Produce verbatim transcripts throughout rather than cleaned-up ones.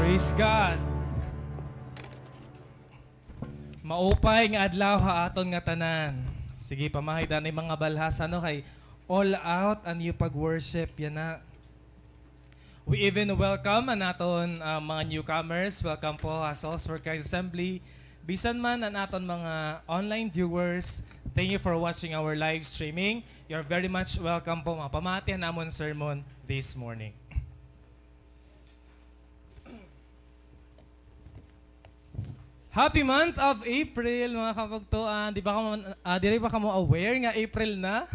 Praise God. Maupay nga adlaw ha aton nga tanan. Sige, pamahay danay mga balhas, ano, kay all out an iyo pag-worship, yana. We even welcome an aton, ah, mga newcomers. Welcome po ha Souls for Christ Assembly. Bisan man an aton mga online viewers, thank you for watching our live streaming. You're very much welcome po, mga pamati han amon sermon this morning. Happy month of April, mga kabugtoan. Di ba kamo, ah, diri ba kamo aware nga April na?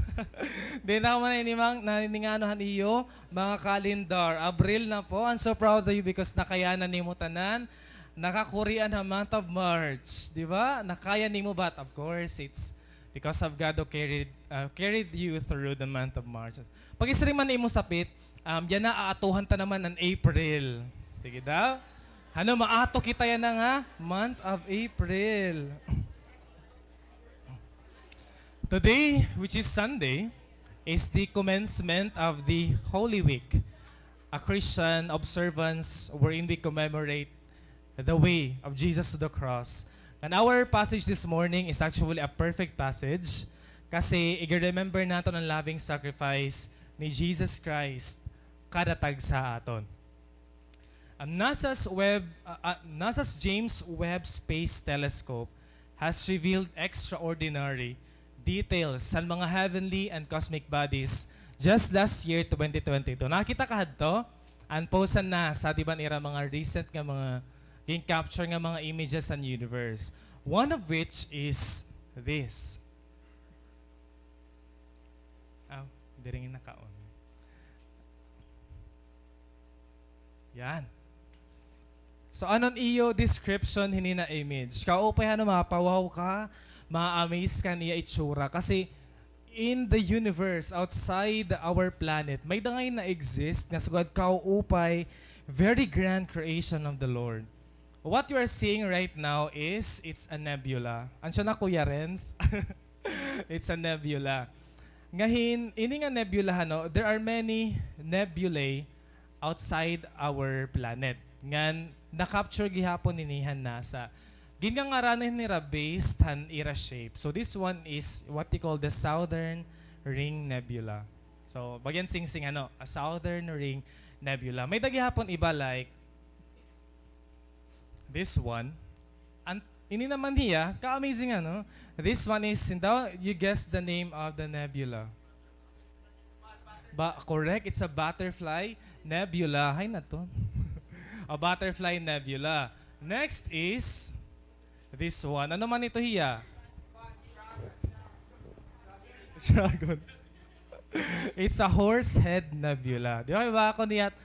Di na kamo naninimang-, naningano han iyo mga calendar. Abril na po. I'm so proud of you because nakayanan nimo tanan. Nakakurian ha month of March. Di ba? Nakaya nimo, but of course, it's because of God who carried, uh, carried you through the month of March. Pag-isri man nimo sapit, um, yana, aatuhan ta naman an April. Sige daw. Ano, maato kita yana nga month of April. Today, which is Sunday, is the commencement of the Holy Week, a Christian observance wherein we commemorate the way of Jesus to the cross. And our passage this morning is actually a perfect passage kasi ig-remember naton an loving sacrifice ni Jesus Christ kada tagsa aton. Um, NASA's Webb, uh, uh, NASA's James Webb Space Telescope has revealed extraordinary details han mga heavenly and cosmic bodies just last year, twenty twenty-two. Nakakita ka hadto? An post han NASA, di ba, nira mga recent nga mga gin-capture nga mga images han universe. One of which is this. Aw, diri nga naka-on. Yan. So, ano an iyo description hini nga image? Kaupay, ano, mapawaw ka, ma-amaze ka han iya itsura. Kasi, in the universe, outside our planet, may-ada ngay na-exist nga sugad kaupay, very grand creation of the Lord. What you are seeing right now is, it's a nebula. Ansya na, Kuya Renz? It's a nebula. Ngahin, ini nga nebula, ano, there are many nebulae outside our planet. Ngan, na-capture gihapon ini han NASA. Gingangaranan nira based han ira shape. So, this one is what you call the Southern Ring Nebula. So, bag-o nga singsing, ano, a Southern Ring Nebula. May-ada gihapon iba, like, this one. An, ini naman hiya, ka-amazing, ano? This one is, daw, you guess the name of the nebula. Ba, correct, it's a butterfly nebula. Hay naton. A butterfly nebula. Next is this one. Ano man ito hiya? Dragon. It's a horse head nebula. Di ba, iba ako niya,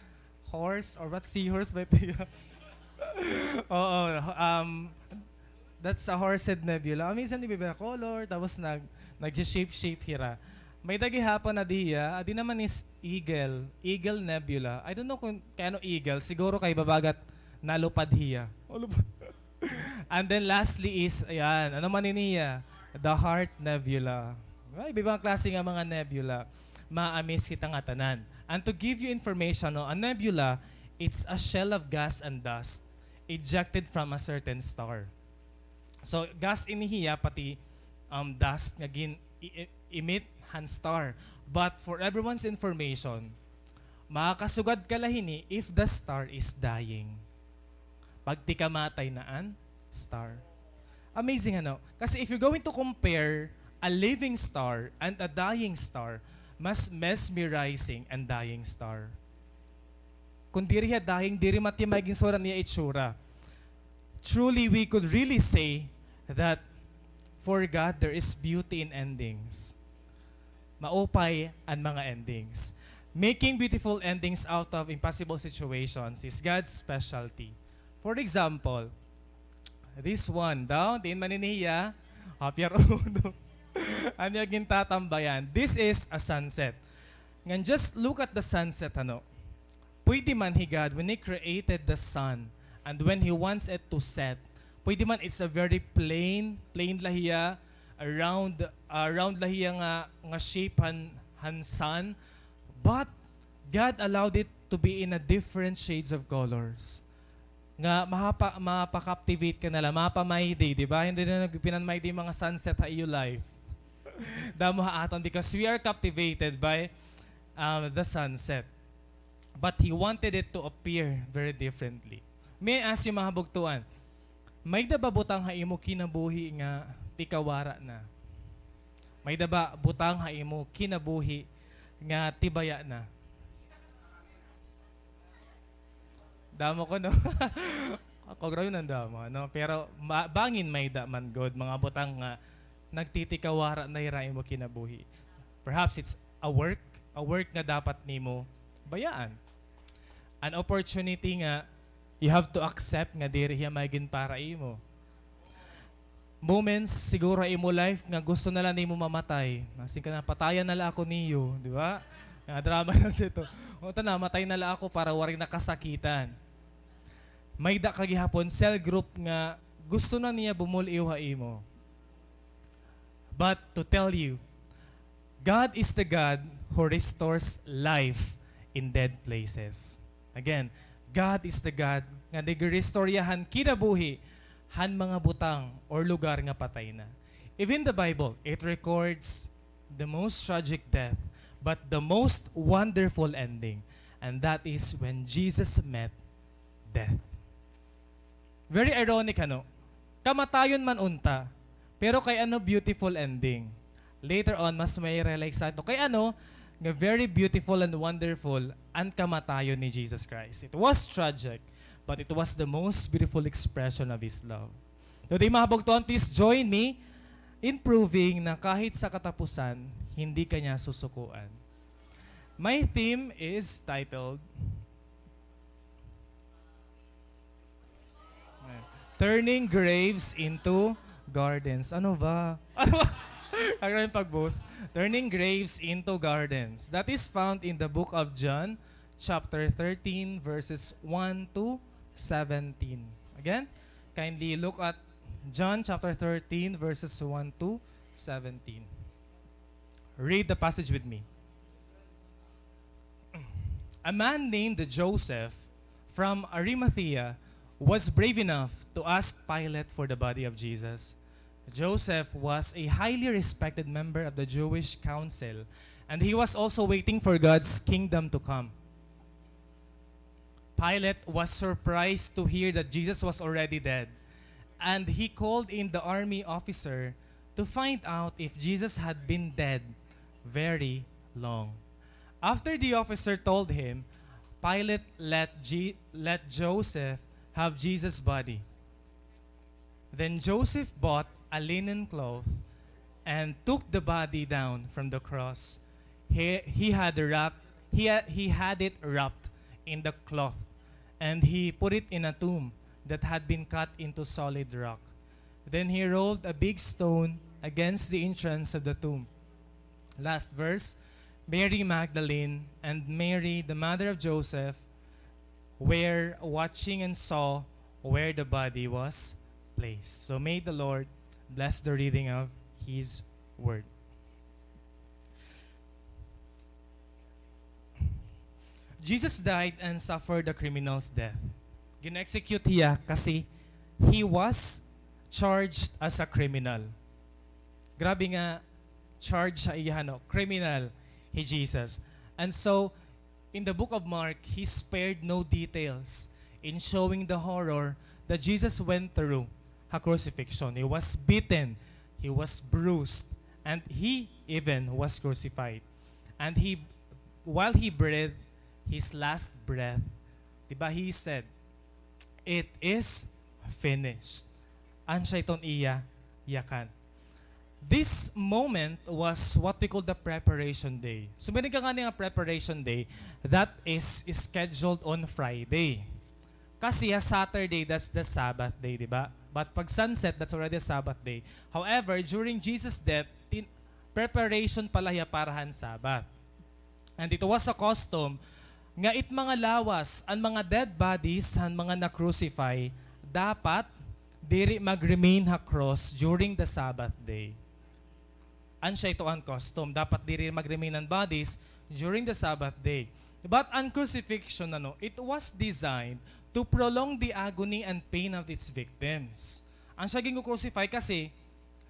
horse or what, seahorse ba ito hiya? Oo, um, that's a horse head nebula. Minsan iba-iba color, tapos nag-, nag-shape-shape hira. May-ada gihapon na diya, adi naman is eagle, eagle nebula. I don't know kung kay ano eagle, siguro kay babagat nalupad hiya. Nalupad. And then lastly is, ayan, ano man ini hiya? The Heart Nebula. Ay, iba-ibang klase nga mga nebula. Ma-amaze kita nga tanan. And to give you information, no, a nebula, it's a shell of gas and dust ejected from a certain star. So, gas ini hiya, pati, um, dust nga gin-, i-, i-, emit han star. But for everyone's information, makakasugad ka la hini if the star is dying. Pagtikamatay na an star. Amazing, ano? Kasi if you're going to compare a living star and a dying star, mas mesmerizing an dying star. Kon diri hiya dying, diri matimaig an itsura niya, itsura. Truly, we could really say that for God, there is beauty in endings. Maupay an mga endings. Making beautiful endings out of impossible situations is God's specialty. For example, this one daw, diin man ini hiya? Ha, Pier Uno. An iya gintatambayan. This is a sunset. Ngan just look at the sunset, ano? Pwede man hi God, when He created the sun, and when He wants it to set, pwede man it's a very plain, plain la hiya, a round, ah, round la hiya nga, nga shape han, han sun, but God allowed it to be in a different shades of colors. nga mahapa-, mapa-captivate ka na la, mapa-my day, di ba? Hindi na nagpipinanmay day mga sunset ha iyo life. Damo ha aton because we are captivated by, um, the sunset. But he wanted it to appear very differently. May I ask you, mga bugtuan, may-ada ba butang ha imo kinabuhi nga tikawara na? May-ada ba butang ha imo kinabuhi nga tibaya na? Damo ko, no? Ako, grabe nang damo, no? Pero ma-, bangin may-ada man gud, mga butang nga nagtitikawara na hira imo kinabuhi. Perhaps it's a work, a work nga dapat nimo bayaan. An opportunity nga you have to accept nga diri hiya may ginpara imo. Moments siguro ha imo life nga gusto na la nimo mamatay. Nasiring ka na, "Patayan na la ako niyo," di ba? Nga drama na sa ito. Unta, namatay na la ako para waray nakasakitan. May-ada ka gihapon cell group nga gusto na niya bumul-iw ha imo. But to tell you, God is the God who restores life in dead places. Again, God is the God nga nag-restore han kinabuhi han mga butang or lugar nga patay na. Even the Bible, it records the most tragic death, but the most wonderful ending, and that is when Jesus met death. Very ironic, ano? Kamatayon man unta, pero kay ano beautiful ending. Later on, mas ma-realize nato kay ano nga very beautiful and wonderful an kamatayon ni Jesus Christ. It was tragic, but it was the most beautiful expression of His love. Today, mga bugtuan, please join me in proving na kahit sa katapusan, hindi ka niya susukuan. My theme is titled Turning Graves into Gardens. Ano ba? Ano ba? Ang daming pag-boast. Turning Graves into Gardens. That is found in the book of John, chapter thirteen, verses one to seventeen. Again, kindly look at John chapter thirteen, verses one to seventeen. Read the passage with me. A man named Joseph from Arimathea was brave enough to ask Pilate for the body of Jesus. Joseph was a highly respected member of the Jewish council, and he was also waiting for God's kingdom to come. Pilate was surprised to hear that Jesus was already dead, and he called in the army officer to find out if Jesus had been dead very long. After the officer told him, Pilate let Je-, let Joseph have Jesus' body. Then Joseph bought a linen cloth and took the body down from the cross. He, he had wrapped, he ha-, he had it wrapped in the cloth, and he put it in a tomb that had been cut into solid rock. Then he rolled a big stone against the entrance of the tomb. Last verse. Mary Magdalene and Mary, the mother of Joseph, were watching and saw where the body was placed. So may the Lord bless the reading of His word. Jesus died and suffered a criminal's death. Gin-execute hiya kasi he was charged as a criminal. Grabe nga charge ha iya, no? Criminal hi Jesus. And so, in the book of Mark, he spared no details in showing the horror that Jesus went through ha crucifixion. He was beaten, he was bruised, and he even was crucified. And he, while he breathed his last breath, di ba, he said, "It is finished." Asya iton iya yakan. This moment was what we call the preparation day. So, meron ka nga nga preparation day that is scheduled on Friday. Kasi ha Saturday, that's the Sabbath day, di ba? But pag sunset, that's already a Sabbath day. However, during Jesus' death, tin-, preparation pala hiya para han Sabbath. And it was a custom nga it mga lawas, an mga dead bodies han mga na-crucify, dapat diri mag-remain ha cross during the Sabbath day. Asya ito an custom. Dapat diri mag-remain an bodies during the Sabbath day. But an crucifixion, ano, it was designed to prolong the agony and pain of its victims. An siya gin-crucify kasi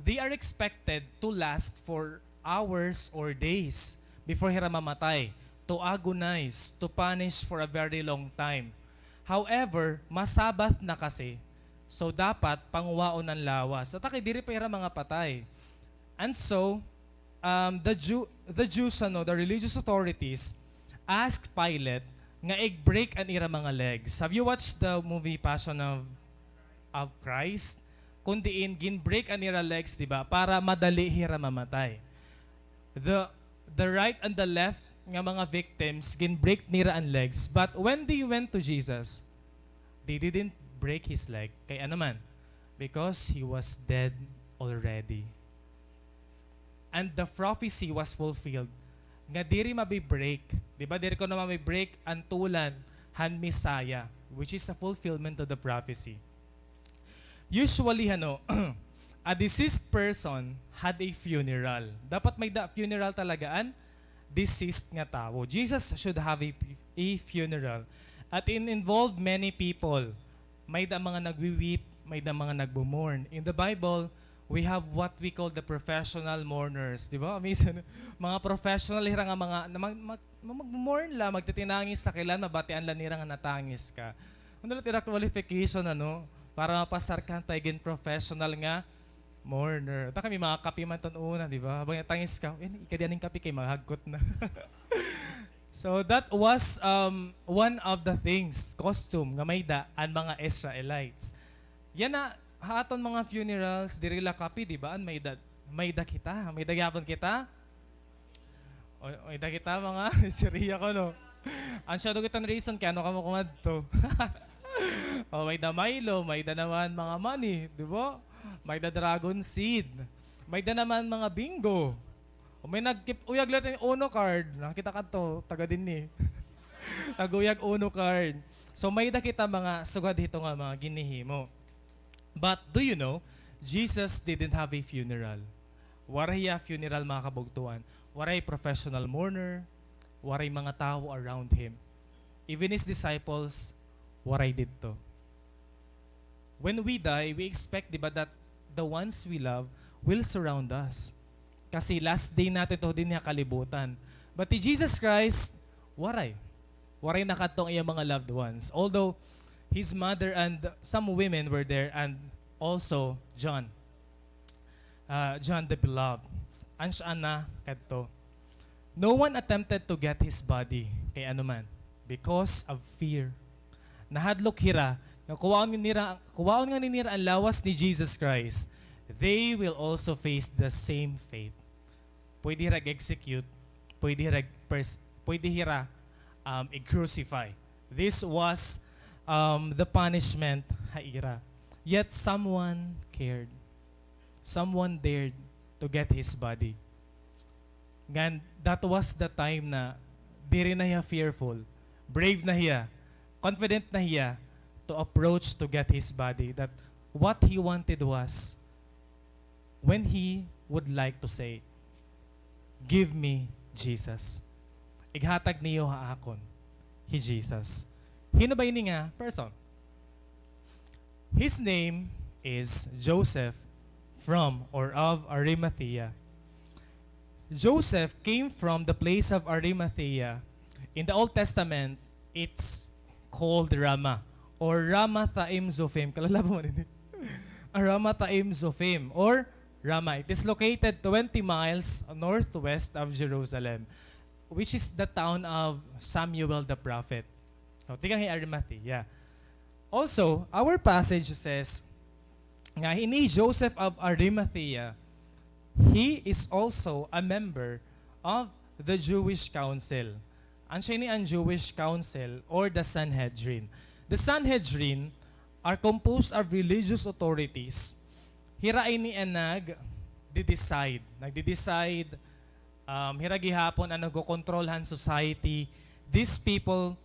they are expected to last for hours or days before hira mamatay, to agonize, to punish for a very long time. However, ma-Sabbath na kasi, so dapat panguwaon an lawas. Ata kay diri pa hira mangapatay. And so, um, the Jew, the Jews, ano, the religious authorities asked Pilate nga ig-break an ira mga legs. Have you watched the movie Passion of, of Christ? Kun diin, gin-break an ira legs, di ba? Para madali hira mamatay. The, the right and the left nga mga victims, gin-break nira an legs. But when they went to Jesus, they didn't break his leg. Kay ano man? Because he was dead already. And the prophecy was fulfilled. Nga diri mabi-break. Di ba? Diri kuno mabi-break an tulan han Messiah, which is a fulfillment of the prophecy. Usually, ano, a deceased person had a funeral. Dapat may da funeral talaga an deceased nga tawo. Jesus should have a, a funeral. At it involved many people. May da mga nagwi-weep, may da mga nagmo-mourn. In the Bible, we have what we call the professional mourners. Di ba? Minsan, mga professional, hira nga mga, na mag, mag, magmo-mourn la, magtitinangis sa kailan, mabatian la nira nga natangis ka. Ano la tira qualification, ano? Para mapasar ka han pagiging professional nga mourner. Ata kami mga kape man ton una, di ba? Habang natangis ka, "Eh, ikadi aning kape kay maghagkot na." So that was, um, one of the things, costume nga may da an mga Israelites. Yana, ha aton mga funerals, diri la kape, di ba? An may da, may da kita, may da gyapon kita. O, may da kita mga istorya kuno. An siya daw iton reason kay ano kamo kumadto. O, may da Milo, may da naman mga money, di ba? May da dragon seed. May da naman mga bingo. O, may nagkip-, uyag la tin Uno card. Nakita ka to, taga dinhi. Naguyag Uno card. So, may da kita mga sugad hito nga mga ginhihimo. But do you know, Jesus didn't have a funeral. Waray hiya funeral, mga kabugtoan. Waray professional mourner. Waray mga tawo around him. Even his disciples, waray didto. When we die, we expect, di ba, that the ones we love will surround us. Kasi last day naton ito dinhi ha kalibutan. But hi Jesus Christ, waray. Waray nakadto an iya mga loved ones. Although, his mother and some women were there, and also John, uh, John the Beloved. An siya ana kadto. No one attempted to get his body. Kay ano man? Because of fear. Nahadlok hira nga kuwaon nira, kuwaon ngani nira an lawas ni Jesus Christ, they will also face the same fate. Pwede hira ig-execute, pwede hira ig-pers-, pwede hira, um, ig-crucify. This was, um, the punishment ha ira. Yet someone cared. Someone dared to get his body. Ngan, that was the time na diri na hiya fearful. Brave na hiya. Confident na hiya to approach to get his body. That what he wanted was, when he would like to say, "Give me Jesus." Ighatag niyo ha akon hi Jesus. Hin-o ba ini nga person? His name is Joseph from or of Arimathea. Joseph came from the place of Arimathea. In the Old Testament, it's called Ramah or Ramathaim Zophim. Kalala pa man ini. Ramathaim Zophim or Ramah. It is located twenty miles northwest of Jerusalem, which is the town of Samuel the prophet. So, tikang hi Arimathea. Also, our passage says nga ini Joseph of Arimathea, he is also a member of the Jewish Council. An siya ini an Jewish Council or the Sanhedrin. The Sanhedrin are composed of religious authorities. Hira ini an nagde-decide, nagde-decide, um, hira gihapon an nagkokontrol han society. These people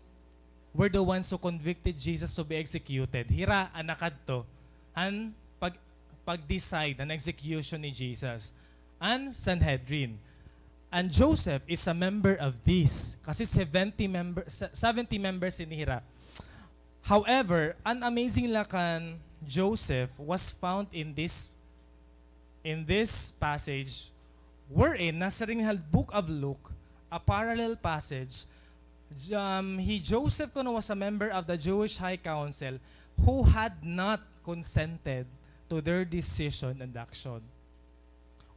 were the ones who convicted Jesus to be executed. Hira an nakadto han pag-, pag-decide han execution ni Jesus. An Sanhedrin. And Joseph is a member of this. Kasi seventy member, se-, seventy members ini hira. However, an amazing la kan Joseph was found in this, in this passage, wherein nasiring ha Book of Luke, a parallel passage, um, hi Joseph kuno was a member of the Jewish High Council who had not consented to their decision and action.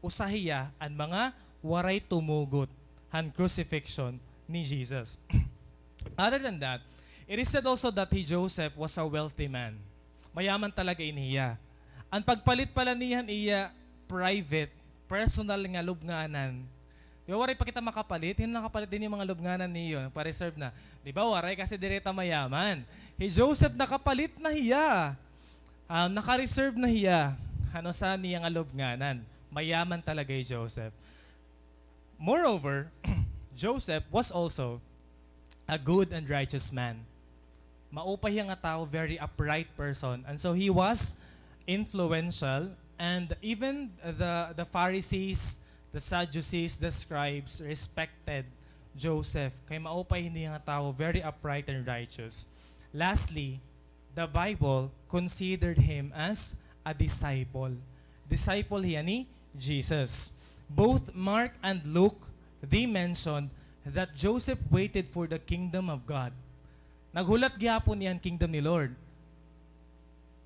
Usa hiya an mga waray tumugot han crucifixion ni Jesus. Other than that, it is said also that hi Joseph was a wealthy man. Mayaman talaga ini hiya. An pagpalit pala niya han iya private, personal nga lubnganan. Di ba, waray pa kita makapalit? Hin-o nakapalit dinhi mga lubnganan niyo? Nagpa-reserve na. Di ba, waray kasi diri ta mayaman. Hi Joseph nakapalit na hiya. Um, naka-reserve na hiya han usa niya nga lubnganan. Mayaman talaga hi Joseph. Moreover, Joseph was also a good and righteous man. Maupay hiya nga tawo, very upright person. And so he was influential, and even the, the Pharisees, the Sadducees, the scribes respected Joseph. Kay maupay hiya nga tawo, very upright and righteous. Lastly, the Bible considered him as a disciple. Disciple hiya ni Jesus. Both Mark and Luke, they mentioned that Joseph waited for the kingdom of God. Naghulat gihapon hiya han kingdom ni Lord.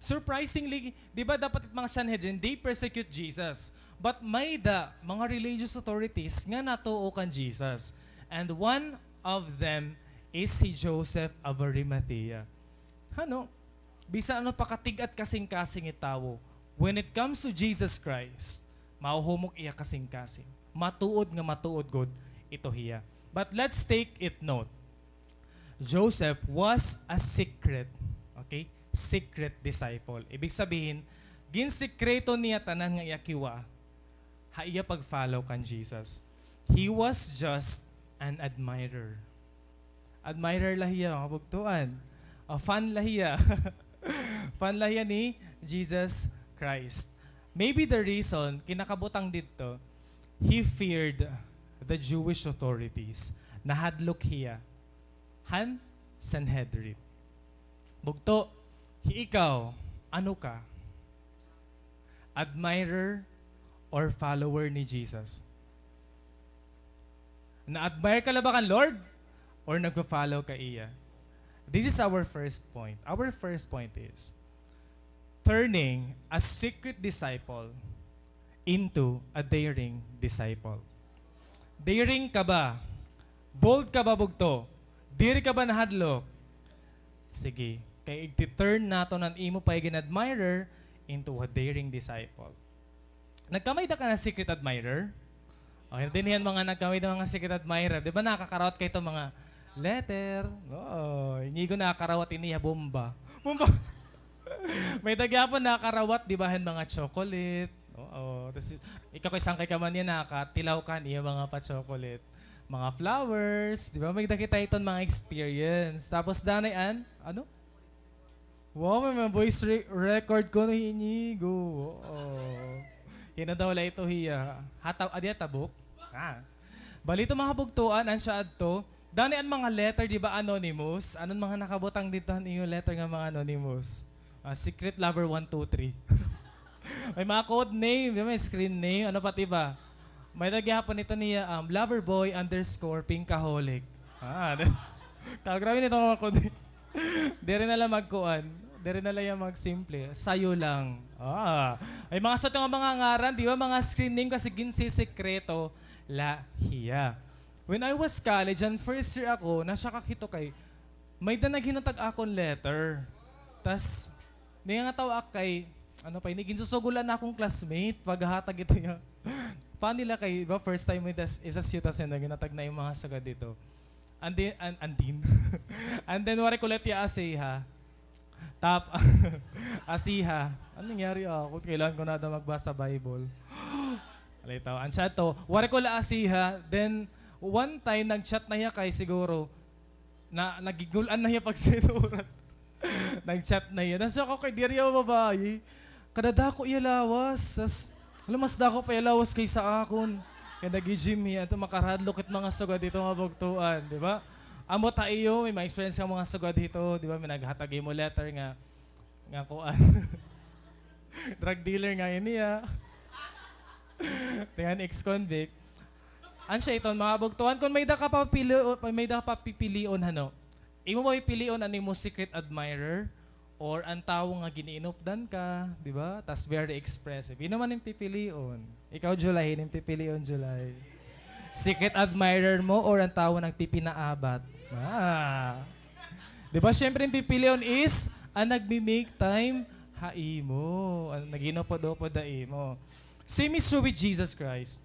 Surprisingly, di ba dapat it mga Sanhedrin, they persecute Jesus. But may-ada mga religious authorities nga natuo kan Jesus. And one of them is si Joseph of Arimathea. Hano, bisan ano pa katig-at kasingkasing it tawo, when it comes to Jesus Christ, mahuhumok iya kasingkasing. Matuod nga matuod gud ito hiya. But let's take it note. Joseph was a secret, okay? Secret disciple. Ibig sabihin, ginsikreto niya tanan nga iya kiwa ha iya pag-follow kan Jesus. He was just an admirer. Admirer la hiya, mga bugtoan. A fan la hiya. Fan la hiya ni Jesus Christ. Maybe the reason, kinakabutang didto, he feared the Jewish authorities. Nahadlok hiya han Sanhedrin. Bugto, hi ikaw, ano ka? Admirer or follower ni Jesus? Na-admire ka la ba kan Lord or nagfo-follow ka iya? This is our first point. Our first point is turning a secret disciple into a daring disciple. Daring ka ba? Bold ka ba, bugto? Diri ka ba nahadlok? Sige. Kay igti-turn naton an imo pay gin-admirer into a daring disciple. Nagkamay-ada ka na secret admirer? Okay, dinhi an mga nagkamay-ada mga secret admirer. Di ba nakakarawat kay ito mga letter? Oo, inigo nakakarawat ini ha bomba. Bomba! May-ada gihapon nakakarawat, di ba, han mga chocolate? Oo. Tas ikaw kay sangkay ka man niya, nakatilaw ka niya mga pa-chocolate. Mga flowers, di ba? May-ada kita iton mga experience. Tapos danay an, ano? Wow, may mga voice re-, record kuno hi Inigo. Oo. Yana daw la ito hiya. Hataw, adi ha tabok? Ah. Bali ito mga kabugtoan, an siya adto. Dani an mga letter, di ba, anonymous? Ano an mga nakabutang didto han iyo letter nga mga anonymous? Ah, secret lover one two three. May mga code name, di ba? May screen name, ano pa, di ba? May-ada gihapon ito niya, um, lover boy underscore pinkaholic. Ah, di-, grabe nito mga code name. Diri na la magkuan. Diri na la hiya magsimple. Sayo lang. Ah. Ay, mga sa ito nga mga ngaran, di ba? Mga screen name kasi ginsisikreto la hiya. When I was college, an first year ako, na-shock ak hito kay may-ada naghinatag akon letter. Tas, niya nga tawo ak kay, ano pa ini, ginsusugolan na akon classmate, paghahatag ito niya. Funny la kay, ba, first time mo itas-, isa siyutas niya, naghinatag na yung mga sagad dito. And then, and, and then, and then, waray ko la hiya asiha. Tap-, asiha. Ano nangyari ako? Kailangan ko na daw magbasa Bible. Alay tawo. An siya to, waray ko la asiha. Then, one time, nag-chat na hiya kay siguro, na, nagigul-an na hiya pagsinurat. Nag-chat na hiya. Na-shock ako kay diri hiya babayi. Kadadako iya lawas. Tas, alam, mas dako pa iya lawas kaysa akon. Kay nag-gym hiya. Ito, makarahadlok it mga sugad dito, mga bugtoan, di ba? Ambot ha iyo, may ma-experience ka mga sugad hito, di ba? May naghatag imo letter nga, nga kuan. Drug dealer nga ini, ah. Tingan ex-convict. An siya iton, mga bugtuan, kung may da ka papili-, may da ka papipilion, hano? Imo ba pipilion an imo secret admirer? Or an tawo nga giniinupdan ka, di ba? Tas very expressive. Ino man im pipilion? Ikaw, July, ino im pipilion, July? Secret admirer mo or an tawo nagpipinaabat? Ah. Di ba, syempre, im pipilion is an nagmi-make time ha imo, an nag-inupod-upod ha imo. Same is true with Jesus Christ.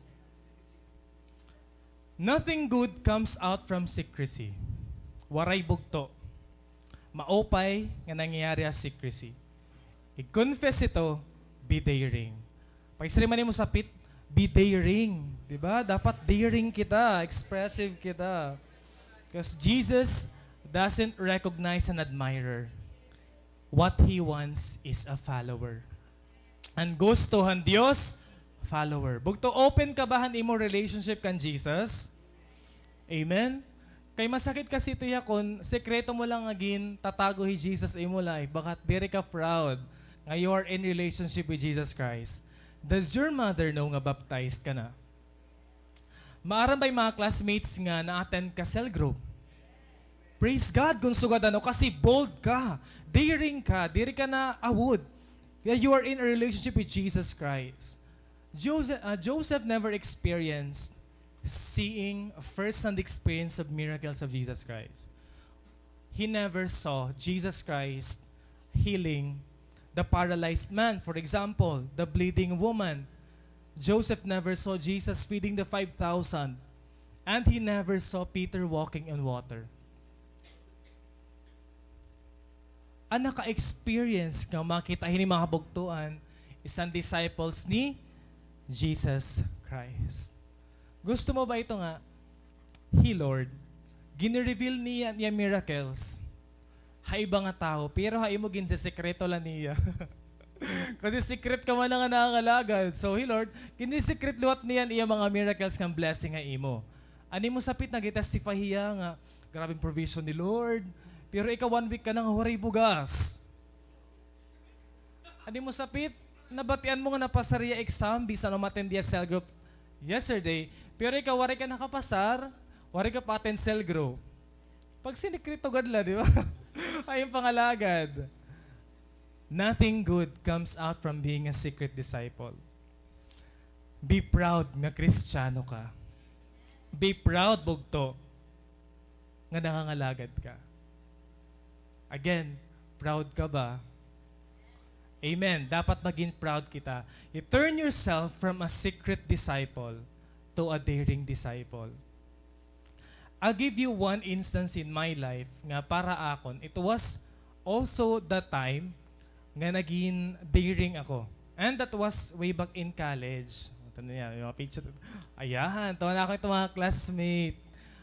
Nothing good comes out from secrecy. Waray bugto, maupay nga nangyayari ha secrecy. I-confess ito, be daring. Pag-istorya man imo sapit, be daring. Di ba? Dapat daring kita, expressive kita. 'Cause Jesus doesn't recognize an admirer. What He wants is a follower. An gusto han Dios, follower. Bugto, open ka ba han imo relationship kan Jesus? Amen? Kay masakit kasi ito ya kon sekreto mo lang nga gintatago hi Jesus ha imo life, baka diri ka proud nga you are in relationship with Jesus Christ. Does your mother know nga baptized ka na? Maaram ba it mga classmates nga na-attend ka cell group? Praise God kon sugad, ano, kasi bold ka, daring ka, diri ka naawod. Kay you are in a relationship with Jesus Christ. Joseph, ah, Joseph never experienced seeing a first-hand experience of miracles of Jesus Christ. He never saw Jesus Christ healing the paralyzed man. For example, the bleeding woman. Joseph never saw Jesus feeding the five thousand. And he never saw Peter walking on water. An naka-experience nga makita hini, mga kabugtoan, is an disciples ni Jesus Christ. Gusto mo ba ito nga, hi Lord, gini-reveal niya an iya miracles ha iba nga tawo, pero ha imo ginsesekreto la niya. Kasi secret ka man nga nangangalagad. So, hi Lord, gini-secret liwat niya an iya mga miracles ngan blessing ha imo. An imo sapit, nagi-testify hiya nga, grabe an provision ni Lord. Pero ikaw, one week ka na nga waray bugas. An imo sapit, nabatian mo nga napasar hiya exam, bisan umattend hiya cell group yesterday, pero ikaw waray ka nakapasar, waray ka pa-attend cell group. Pagsinikreto gad la, di ba? Ay, an pangalagad. Nothing good comes out from being a secret disciple. Be proud nga Kristiyano ka. Be proud, bugto, nga nangangalagad ka. Again, proud ka ba? Amen. Dapat magin proud kita. You turn yourself from a secret disciple to a daring disciple. I'll give you one instance in my life nga para akon, it was also the time nga nagin daring ako. And that was way back in college. Ito na yan, may mga picture. Ayan, tawa na ako itong mga classmate.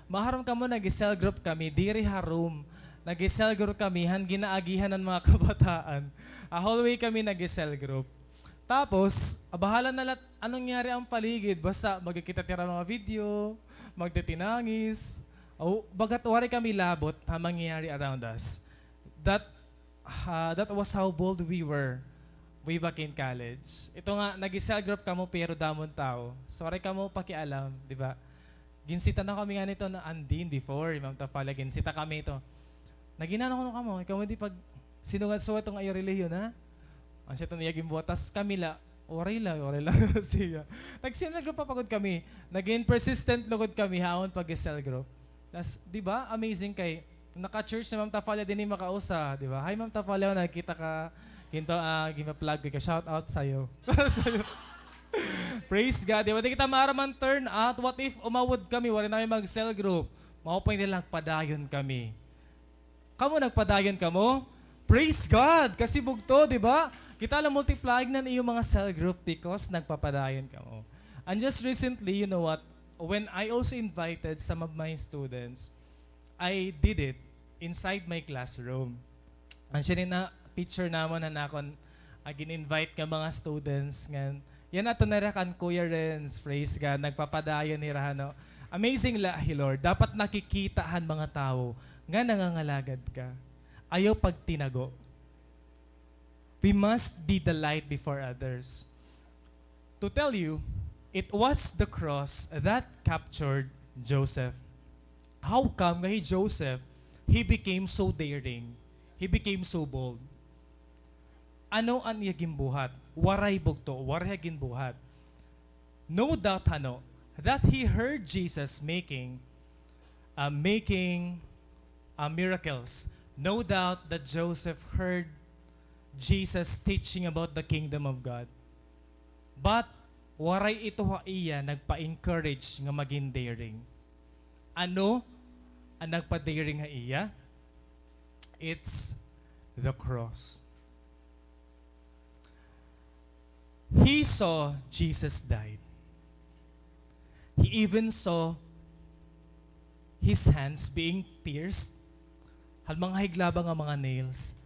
Maaram kamo, nag-cell group kami, diri ha room. Nag-cell group kami, han ginaagihan han mga kabataan. Ha hallway kami nag-cell group. Tapos, ah, bahala na la ano nangyari an paligid. Basta magkikita it ira mga video, magtitinangis. O, bagat waray kami labot ha mangyayari around us. That, ah, that was how bold we were way back in college. Ito nga, nag-cell group kamo pero damo an tawo. So, waray kamo pakialam, di ba? Ginsita na kami nganhi ito ni Andin before, hi Ma'am Tafalia, ginsita kami ito. Nag-inano kuno kamo, ikaw hindi pagsinugad-sugad iton iyo relihiyon, ha? An siya iton iya ginbuhat, tas kami la, waray la, waray la siya. Nag-cell group pa gud kami, nagin persistent lugod kami, ha amon pag-cell group. Tas, di ba, amazing kay, naka-church ni Ma'am Tafalia dinhi makausa, di ba? Hi, Ma'am Tafalia, nakita ka, ginto, ah, gina-plug ka, shout out sayo. Sayo. Praise God. Di ba, di kita maaram an turn out. What if umawod kami, waray nami mag-cell group? Maupay na la, nagpadayon kami. Kamo, nagpadayon kamo? Praise God! Kasi bugto, di ba? Kita la multiplying na an iyo mga cell group because nagpapadayon kamo. And just recently, you know what? When I also invited some of my students, I did it inside my classroom. An siya ini nga picture namon han akon, ah, gin-invite nga mga students ngan, yana aton hira kan Kuya Renz, praise God, nagpapadayon hira, ano. Amazing la hi Lord. Dapat nakikita han mga tawo nga nangangalagad ka. Ayaw pagtinago. We must be the light before others. To tell you, it was the cross that captured Joseph. How come nga hi Joseph, he became so daring? He became so bold? Ano an iya ginbuhat? Waray bugto, waray ginbuhat. No doubt, hano, that he heard Jesus making, uh, making, uh, miracles. No doubt that Joseph heard Jesus teaching about the kingdom of God. But, waray ito ha iya nagpa-encourage nga magin daring. Ano an nagpa-daring ha iya? It's the cross. He saw Jesus died. He even saw his hands being pierced. Han mga higlaba nga mga nails.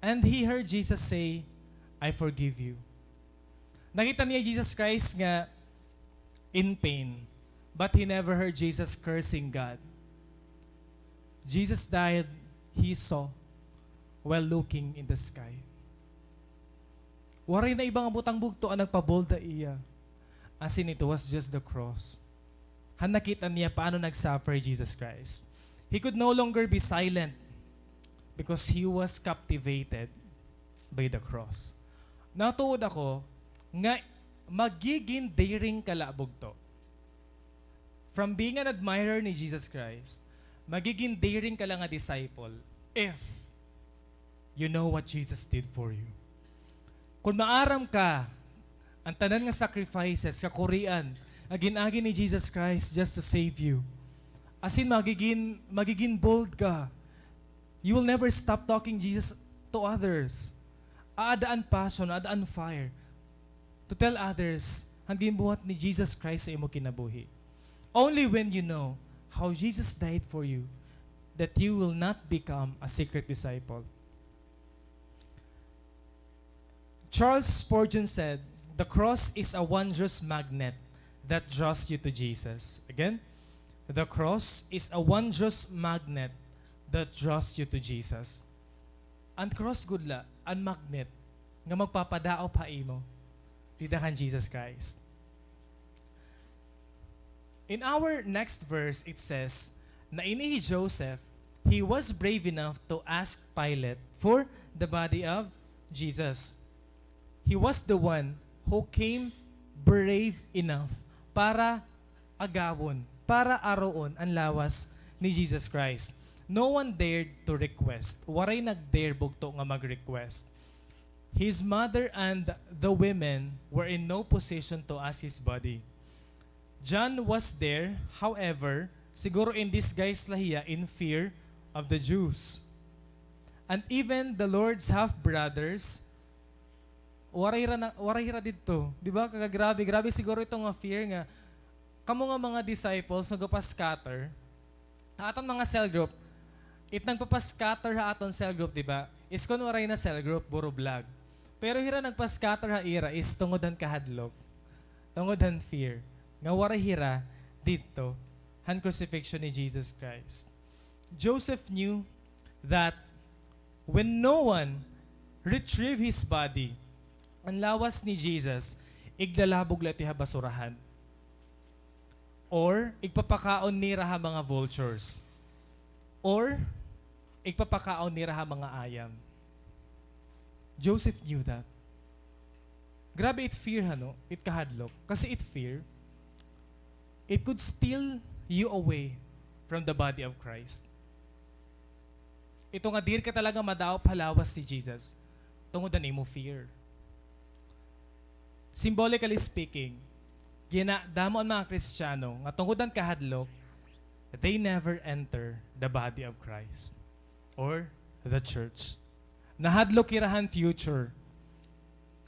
And he heard Jesus say, "I forgive you." Nakita niya Jesus Christ nga in pain, but he never heard Jesus cursing God. Jesus died, he saw, while looking in the sky. Waray na iba nga butang bugto an nagpa-bold ha iya. As in, it was just the cross. Han nakita niya paano nag-suffer Jesus Christ. He could no longer be silent because he was captivated by the cross. Natuod ako nga magigin daring ka la bugto. From being an admirer ni Jesus Christ, magigin daring ka la nga disciple if you know what Jesus did for you. Kon maaram ka an tanan nga sacrifices, kakurian, nga gin-agi ni Jesus Christ just to save you. As in, magigin, magigin bold ka. You will never stop talking Jesus to others. Aada an passion, aada an fire to tell others han ginbuhat ni Jesus Christ sa imo kinabuhi. Only when you know how Jesus died for you that you will not become a secret disciple. Charles Spurgeon said, "The cross is a wondrous magnet that draws you to Jesus." Again, "The cross is a wondrous magnet that draws you to Jesus." An cross gud la, an magnet nga magpapadaop ha imo dida kan Jesus Christ. In our next verse, it says, na ini hi Joseph, he was brave enough to ask Pilate for the body of Jesus. He was the one who came brave enough para agawon, para aroon an lawas ni Jesus Christ. No one dared to request. Waray nag-dare bugto nga mag-request. His mother and the women were in no position to ask his body. John was there, however, siguro in disguise la hiya in fear of the Jews. And even the Lord's half-brothers, waray hira na, waray hira didto. Di ba? Kagagrabe, grabe siguro ito nga fear nga, kamo nga mga disciples, nagpa-scatter, ha aton mga cell group, it nagpapa-scatter ha aton cell group, di ba? Is kon waray na cell group, buro vlog. Pero hira nagpa-scatter ha ira is tungod han kahadlok. Tungod han fear. Nga waray hira didto han crucifixion ni Jesus Christ. Joseph knew that when no one retrieve his body, an lawas ni Jesus, iglalabog la ito ha basurahan. Or igpapakaon nira ha mga vultures. Or igpapakaon nira ha mga ayam. Joseph knew that. Grabe it fear, hano? It kahadlok. Kasi it fear, it could steal you away from the body of Christ. Ito nga diri ka talaga madaop ha lawas ni Jesus tungod han imo fear. Symbolically speaking, ginadamo an mga Kristiyano nga tungod han kahadlok, they never enter the body of Christ or the church. Nahadlok hira han future.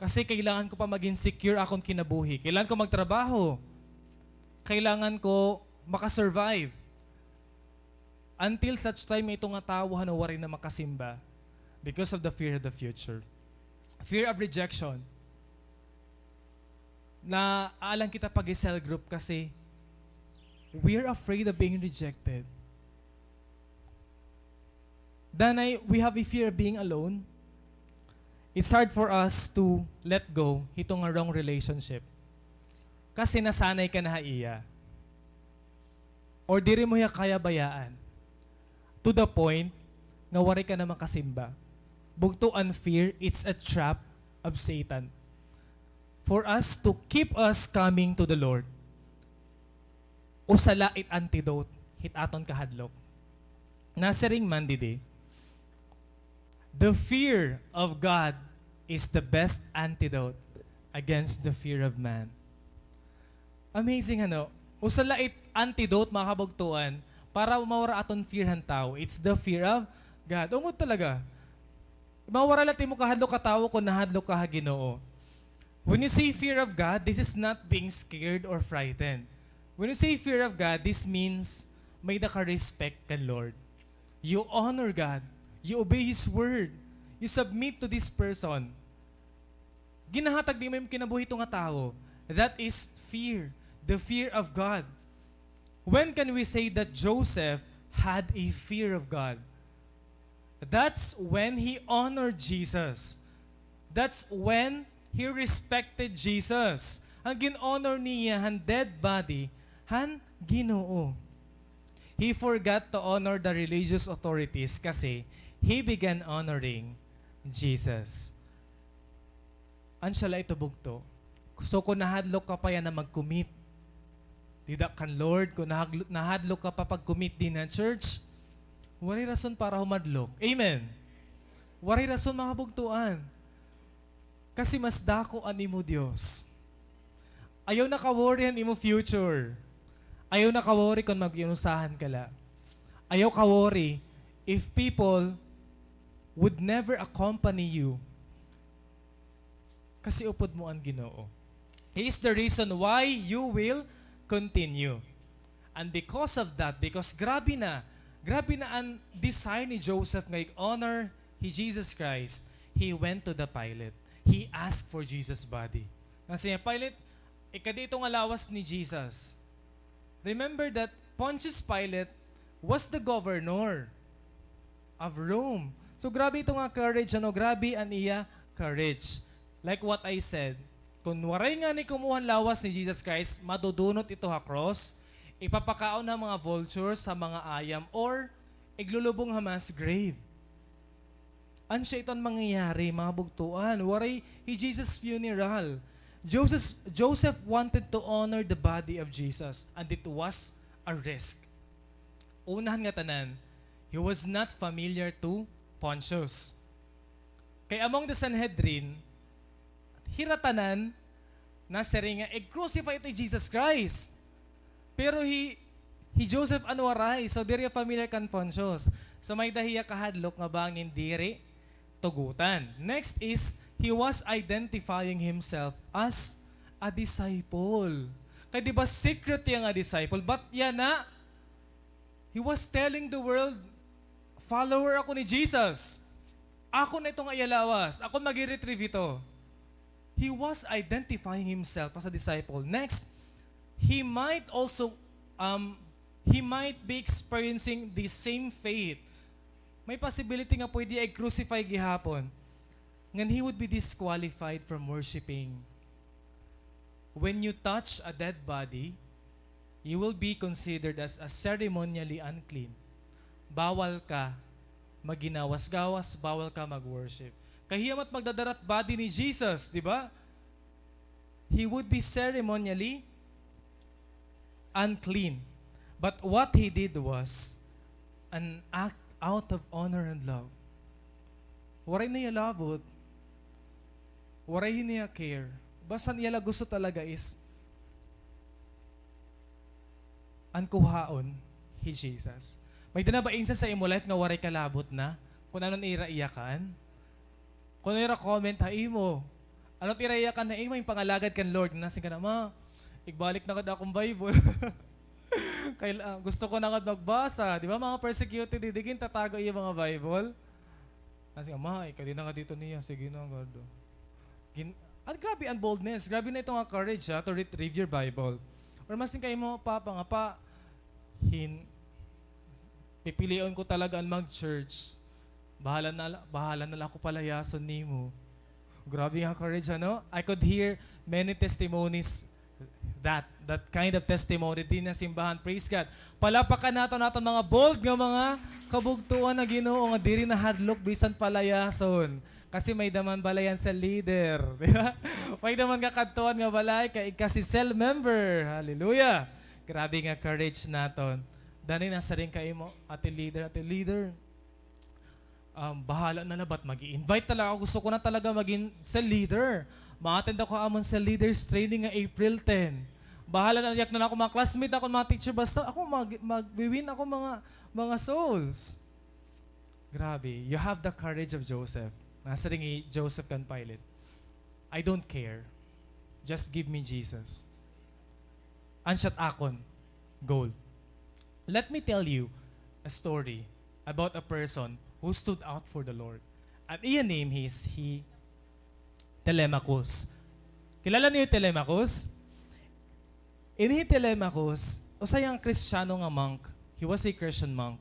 Kasi kailangan ko pa magin secure akon kinabuhi. Kailangan ko magtrabaho. Kailangan ko makasurvive. Until such time nga ito nga tawo, hano, waray na makasimba because of the fear of the future. Fear of rejection. Naalang kita pag-cell group kasi We're afraid of being rejected. Danay, we have a fear of being alone. It's hard for us to let go hito nga wrong relationship. Kasi nasanay ka na ha iya. Or diri mo hiya kaya bayaan. To the point nga waray ka na makasimba. Bugto, an fear, it's a trap of Satan for us to keep us coming to the Lord. Usa la it antidote hit aton kahadlok. Nasiring man didi, "The fear of God is the best antidote against the fear of man." Amazing, ano? Usa la it antidote, mga kabugtoan, para mawara aton fear han tawo. It's the fear of God. Ungod talaga. Mawara la it imo kahadlok ha tawo kon nahadlok ka ha Ginoo. When you say fear of God, this is not being scared or frightened. When you say fear of God, this means may-ada ka respect kan Lord. You honor God. You obey His word. You submit to this person. Ginahatag nimo im kinabuhi hito nga tawo. That is fear. The fear of God. When can we say that Joseph had a fear of God? That's when he honored Jesus. That's when he respected Jesus. An gin-honor niya han dead body han Ginoo. He forgot to honor the religious authorities kasi he began honoring Jesus. An siya la ito bugto. So, kon nahadlok ka pa yana mag-commit dida kan Lord, kon nahaglo-, nahadlok ka pa pag-commit dinhi ha church, waray rason para humadlok. Amen. Waray rason, mga kabugtoan. Kasi mas dako an imo Dios. Ayaw na ka-worry han imo future. Ayaw na ka-worry kon mag-inusahan ka la. Ayaw ka-worry if people would never accompany you. Kasi upod mo an Ginoo. He is the reason why you will continue. And because of that, because grabe na, grabe na an desire ni Joseph nga i-honor hi Jesus Christ, he went to the Pilate. He asked for Jesus' body. Nasiring niya, "Pilate, ikadi ito nga lawas ni Jesus." Remember that Pontius Pilate was the governor of Rome. So, grabe ito nga courage, ano, grabe an iya courage. Like what I said, kon waray ngani kumuha han lawas ni Jesus Christ, madudunot ito ha cross, ipapakaon ha mga vultures, ha mga ayam, or iglulubong ha mass grave. An siya ito an mangyayari, mga bugtoan. Waray hi Jesus funeral. Joseph, Joseph wanted to honor the body of Jesus, and it was a risk. Una han ngatanan, he was not familiar to Pontius. Kay among the Sanhedrin, hira tanan nasiring nga, "I-crucify ito hi Jesus Christ." Pero hi, hi Joseph an waray, so diri hiya familiar kan Pontius. So may-ada hiya kahadlok nga bangin diri tugotan. Next is, he was identifying himself as a disciple. Kay di ba secret hiya nga disciple, but yana, he was telling the world, "Follower ako ni Jesus. Ako na ito nga iya lawas. Ako an mag-retrieve ito." He was identifying himself as a disciple. Next, he might also, um, he might be experiencing the same fate. May possibility nga pwede hiya i-crucify gihapon. Ngan he would be disqualified from worshiping. When you touch a dead body, you will be considered as a ceremonially unclean. Bawal ka magginawas-gawas, bawal ka mag-worship. Kay hiya man it magdadara hit body ni Jesus, di ba? He would be ceremonially unclean. But what he did was an act out of honor and love. Waray na hiya labot. Waray hiya care. Basta an iya la gusto talaga is an kuhaon hi Jesus. May-ada na ba instance ha imo life nga waray ka labot na kon ano an ira iyakan? Kon ano ira comment ha imo? Ano it ira iyakan ha imo, it pangalagad kan Lord, nasiring ka na, "Ma, igbalik na gad akon Bible." Kay, ah, gusto ko na gad magbasa. Di ba, mga persecuted, di, di gintatago iya mga Bible. Nasiring ka, "Ma, ikadi na gad ito niya. Sige na gad." Gin-, ah, grabe an boldness. Grabe na ito nga courage, ha, to retrieve your Bible. Or masiring ka ha imo papa nga, "Pa, hin-, pipilion ko talaga an mag-church. Bahala na la-, bahala na la ako palayason nimo. Grabe nga courage, ano? I could hear many testimonies that, that kind of testimony dinhi ha simbahan. Praise God. Palapakan naton aton mga bold nga mga kabugtoan nga Ginoo nga diri nahadlok bisan palayason. Kasi may-ada man balay an cell leader. Di ba? May-ada man kakadtuan nga balay kay ika si cell member. Hallelujah. Grabe nga courage naton. Danay, nasiring ka imo, Ate Leader, Ate Leader, um, bahala na la, ba't mag-i-invite talaga ako? Gusto ko na talaga magin cell leader. Ma-attend ako ha amon cell leaders training nga April ten. Bahala na, yak na la ako, mga classmate ako, mga teacher, basta ako mag-, mag-win ako mga, mga souls. Grabe, you have the courage of Joseph. Nasiring hi Joseph kan Pilate, "I don't care. Just give me Jesus." An siya't akon goal. Let me tell you a story about a person who stood out for the Lord. An iya name is hi Telemachus. Kilala niyo hi Telemachus? Ini hi Telemachus, usa iya nga Kristiyano nga monk. He was a Christian monk.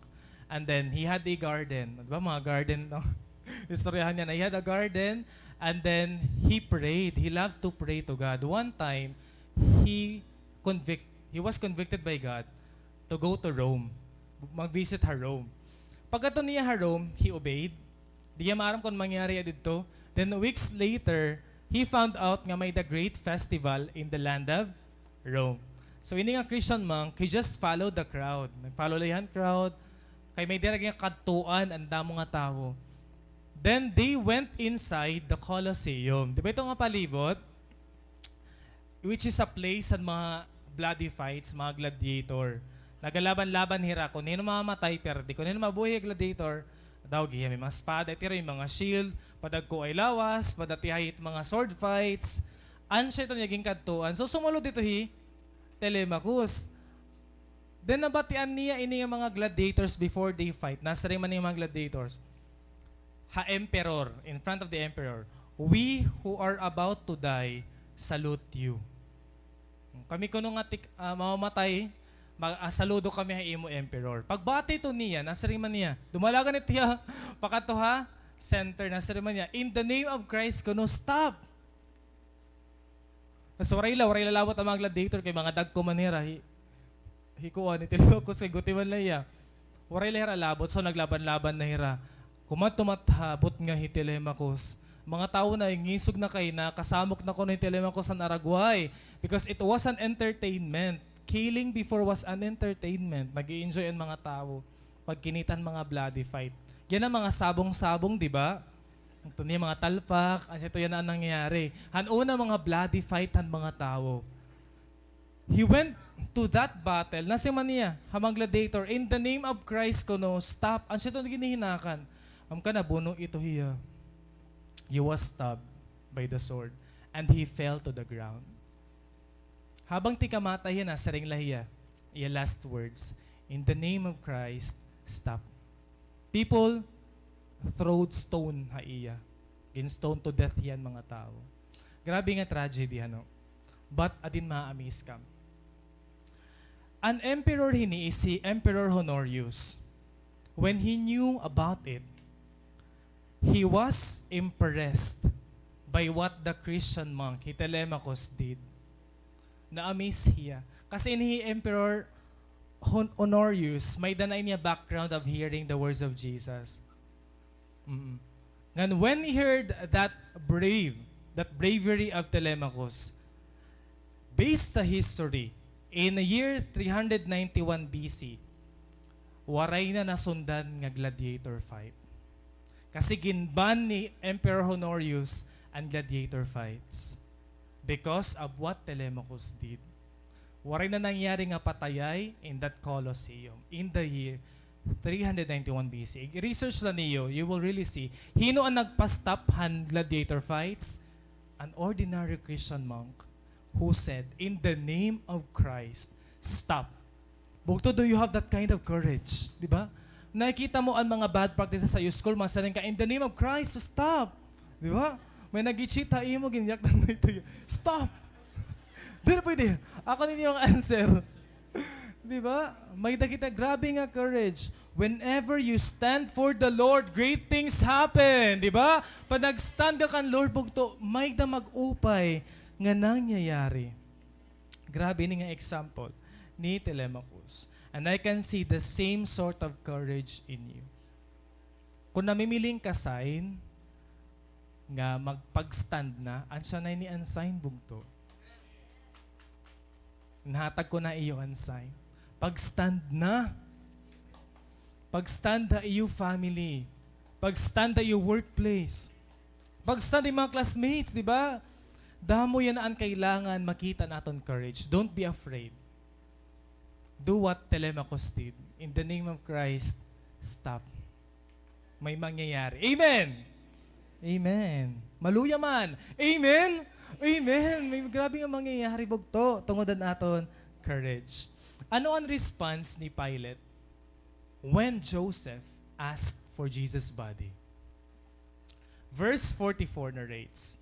And then, he had a garden. Di ba, mga garden, no? Istoryahan niya na. He had a garden, and then he prayed. He loved to pray to God. One time, he convict-, he was convicted by God to go to Rome. Mag-visit ha Rome. Pagkadto niya ha Rome, he obeyed. Di niya maaram kon mangyari iya didto. Then weeks later, he found out nga may-ada great festival in the land of Rome. So, ini nga Christian monk, he just followed the crowd. Nag-follow la hiya han crowd. Kay may-ada dira nga kadtuan, an damo nga tawo. Then they went inside the Colosseum. Di ba ito nga palibot? Which is a place han mga bloody fights, mga gladiator. Nagalaban-laban hira, kon hin-o mamamatay, perde. Kon hin-o mabuhi, gladiator, daw giya may mga espada, ito hira may mga shield, padagko ay lawas, padatihay it mga sword fights. Ansya ito niya ginkadtuan. So, sumulod ito hi Telemachus. Then, nabatian niya ini nga mga gladiators before they fight. Nasiring man ini nga mga gladiators ha emperor, in front of the emperor, "We who are about to die salute you." Kami kuno nga tik-, ah, mamamatay, mag-, ah, saludo kami ha imo, emperor. Pagbati ito niya, nasiring man niya, dumalagan ito hiya pakadto ha center, nasiring man niya, "In the name of Christ kuno, stop." So, waray la, waray la labot an mga gladiator kay mga dagko man hira. Hi, hi kuan, hi Telemachus kay guti man la hiya. Waray la hira labot, so naglaban-laban na hira. Kumadto man it habot nga hi Telemachus. Mga tawo nangingisog na kay nakasamok na kuno hi Telemachus han aragway. Because it was an entertainment. Killing before was an entertainment. Nag-i-enjoy an mga tawo pagkinita han mga bloody fight. Yana mga sabong-sabong, di ba? Ito niya mga talpak, ansya ito yana an nangyayari. Han una, mga bloody fight han mga tawo. He went to that battle. Nasiring man niya ha mga gladiator, "In the name of Christ kuno, stop." Ansya ito ginhihinakan. Amka, nabuno ito hiya. He was stabbed by the sword and he fell to the ground. Habang tikamatay hiya, nasiring la hiya, iya last words, "In the name of Christ, stop." People throwed stone ha iya. Gin-stone to death hiya han mga tawo. Grabe nga tragedy, ano? But adin ma-amaze ka. An emperor hini is si Emperor Honorius. When he knew about it, he was impressed by what the Christian monk, hi Telemachus, did. Na-amaze hiya. Kasi ini hi Emperor Hon-, Honorius, may-ada na ini nga background of hearing the words of Jesus. Mm. Ngan when he heard that brave, that bravery of Telemachus, based sa history, in the year three hundred ninety-one B C, waray na nasundan nga gladiator fight. Kasi gin-ban ni Emperor Honorius an gladiator fights because of what Telemachus did. Waray na nangyari nga patayay in that Colosseum in the year three hundred ninety-one B C. I-research la niyo, you will really see. Hin-o an nagpa-stop han gladiator fights? An ordinary Christian monk who said, "In the name of Christ, stop." Bugto, do you have that kind of courage? Di ba? Nakikita mo an mga bad practices sa iyo school, masiring ka, "In the name of Christ, stop." Di ba? May nag-cheat ha imo, ginyakdan mo ito. Stop! Dili pwede. Ako ninyo ang answer. Di ba? May-ada kita, grabe nga courage. Whenever you stand for the Lord, great things happen. Di ba? Pag nag-stand ka kan Lord, bugto, may-ada mag-upay nga nangyayari. Grabe ini nga example ni Telemachus. And I can see the same sort of courage in you. Kon namimiling ka sign nga magpag-stand na, asya na ini an sign, bugto. Nahatag ko na iyo an sign. Pag-stand na. Pag-stand ha iyo family. Pag-stand ha iyo workplace. Pag-stand ha mga classmates, di ba? Damo yana an kailangan makita naton courage. Don't be afraid. Do what Telemachus did. In the name of Christ, stop. May mangyayari. Amen! Amen. Maluya man. Amen! Amen! May grabe nga mangyayari, bugto, tungod han aton courage. Ano an response ni Pilate when Joseph asked for Jesus' body? Verse forty-four narrates,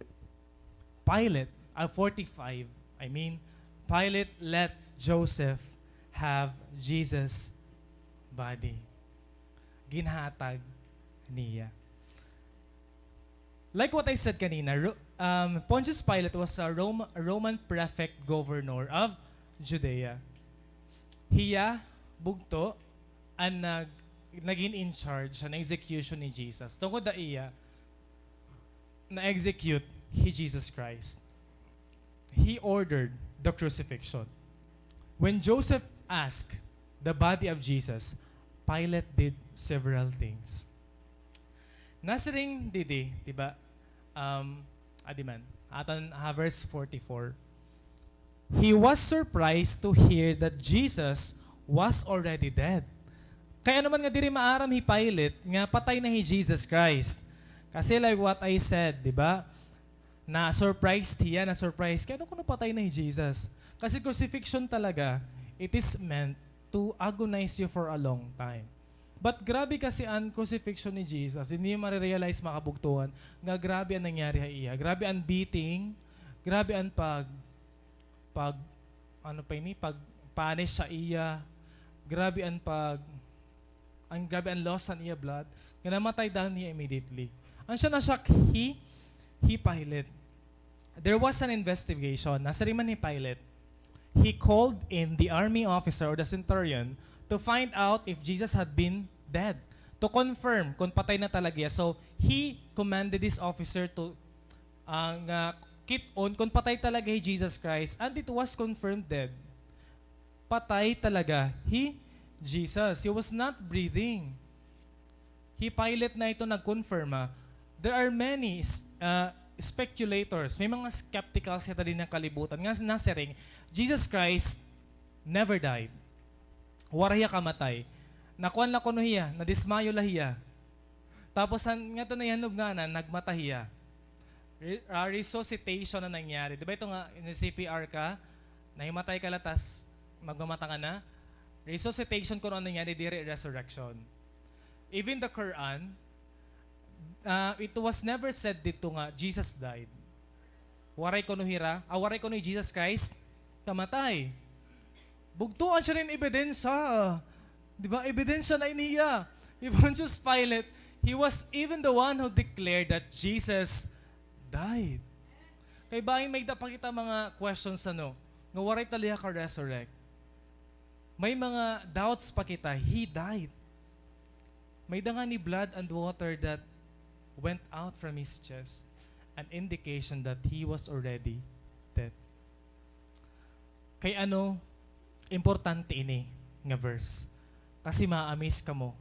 Pilate, ah, forty-five, I mean, Pilate let Joseph have Jesus' body. Ginhatag niya. Like what I said kanina, Ro-, um, Pontius Pilate was a Roma-, Roman prefect governor of Judea. Hiya, bugto, an nag-, nagin in charge han execution ni Jesus. Tungod ha iya, na-execute hi Jesus Christ. He ordered the crucifixion. When Joseph asked the body of Jesus, Pilate did several things. Nasiring didi, di ba? Um, adi man, aton ha verse forty-four. He was surprised to hear that Jesus was already dead. Kay ano man nga diri maaram hi Pilate nga patay na hi Jesus Christ. Kasi like what I said, di ba? Na-surprised hiya, na-surprised. Kay ano kuno patay na hi Jesus? Kasi crucifixion talaga, it is meant to agonize you for a long time. But grabe kasi an crucifixion ni Jesus. Diri niyo mare-realize, mga kabugtoan, nga grabe an nangyari ha iya. Grabe an beating, grabe an pag-, pag-, ano pa ini, pag-punish sa iya. Grabe an pag-, an grabe an loss han iya blood. Nga namatay dahon hiya immediately. Asya na-shock hi, hi Pilate. There was an investigation. Nasiring man hi Pilate, he called in the army officer or the centurion to find out if Jesus had been dead, to confirm kon patay na talaga hiya. So, he commanded this officer to, ah, nga kit-on kon patay talaga hi Jesus Christ, and it was confirmed dead. Patay talaga hi Jesus. He was not breathing. Hi Pilate na ito nag-confirm, ha. There are many s-, ah, speculators. May mga skepticals kita dinhi ha kalibutan nga nasiring, Jesus Christ never died. Waray hiya kamatay. Nakuan la kuno hiya, nadismayo la hiya. Tapos han, ngadto na hiya han lubnganan, nagmata hiya. Re-, ah, resuscitation an nangyari. Di ba ito nga, ni-C P R ka, nahimatay ka la, tas magmamata ka na? Resuscitation kuno an nangyari, diri resurrection. Even the Quran, ah, it was never said didto nga Jesus died. Waray kuno hira, ah, waray kuno hi Jesus Christ kamatay. Bugto, asya na in ebidensya. Di ba? Ebidensya na ini hiya. Hi Pontius Pilate, he was even the one who declared that Jesus died. Kay bangin may-ada pa kita mga questions, ano, nga waray talaga ka-resurrect. May mga doubts pa kita, he died. May-ada ngani blood and water that went out from his chest, an indication that he was already dead. Kay ano importante ini nga verse? Kasi ma-amaze kamo